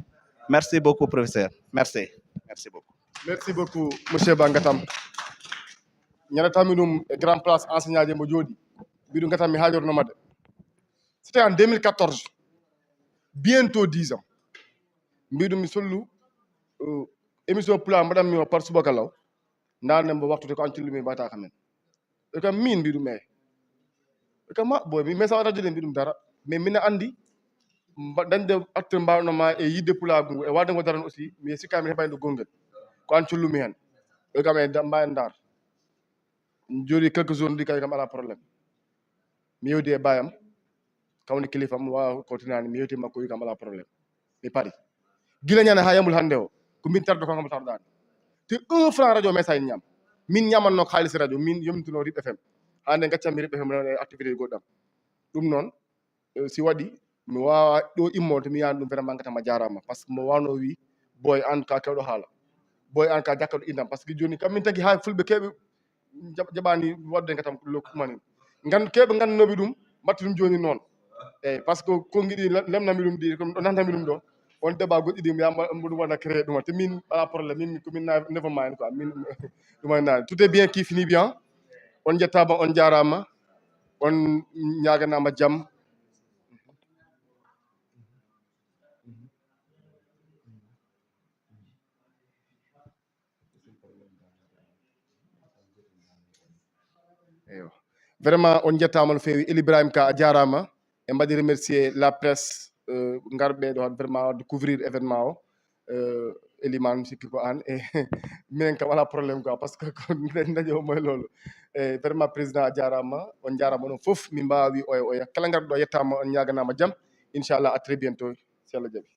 Merci beaucoup, professeur. Merci. Merci beaucoup. Merci beaucoup, monsieur Ba Ngatam. Ñande tawmi ɗum e grand place enseignant je mbo jooɗi. Mbiɗum Ngatam mi haajorno made. C'était en deux mille quatorze. Bientôt dix ans. Mbiɗum mi sollu, euh, émission pulaar mbaɗanmi o par subaka law. Ndaarde mbo waxtu te ko an cullumi mbataka men. E kam min mbiɗum e. E kam ma boy mi message radio de mbiɗum dara. Mais mina andi mba-, dañde acteur mbawno ma e yidde pulaagu ngu e wadde ngo daran aussi mi sikka mi heɓani ɗo gongel. Ko an cullumi hen. E kam e da-, mbawi ndar. Jooɗi quelques jours ndi kay kam ala problème. Mi yewdi e bayam. Kam woni kilifam, waawa ko tinani, mi yewti makko, wi kam ala problème. Mi pari. Gila ñande ha yambul hannde o, ko min tardo kam tardaani. Te un franc radio message ñam. Min ñamanno xaalis radio, min yomtuno Rip F M. Hande gaccanmi Rip F M e activité goɗɗam. Ɗum noon, eh, si waɗi, mi waawa ɗo immorde, mi yaani ɗum vraiment ngata ma jaaraama. Parce que mo wano wi, boy an ka kewɗo haala. Boy an ka jakkaɗo indam. Parce que joni kam min tagi ha fulɓe kewɓe jaɓ-, jaɓani wadde ngatam lokkumanin. Ngan-, kewɓe nganndanooɓe ɗum, mbaɗti ɗum jooni noon. Eeyi, par ce que konngi ɗi le-, lemnami ɗum ɗi, ko ɗo nantami ɗum ɗo. On débat goɗɗi ɗi, mi yamba mboɗo waɗa créé ɗum. Te min, ala problème, min, ko min na-, never mind quoi. Min, ɗum ay naani. Tout est bien qui finit bien. On njettaama, on njaaraama. On ñaaganaama jam. Eywa. Vraiment, on njettaama no feewi. El Ibrahim Ka, a jaaraama. En mbaɗi remercier la presse, euh, ngarɓe ɗo vraiment wadde couvrir événement o. Euh, Elimane, mi sikki ko an. E minen kam, alaa problème quoi, parce que ko ndaño moy loolu. E vraiment, président, a jaaraama. On njaaraama onon fof. Min mbaawi oya oya. Kala ngarɗo ɗo, yettaama, on ñaaganaama jam. Inchallah, à très bientôt, si Allah jaɓi.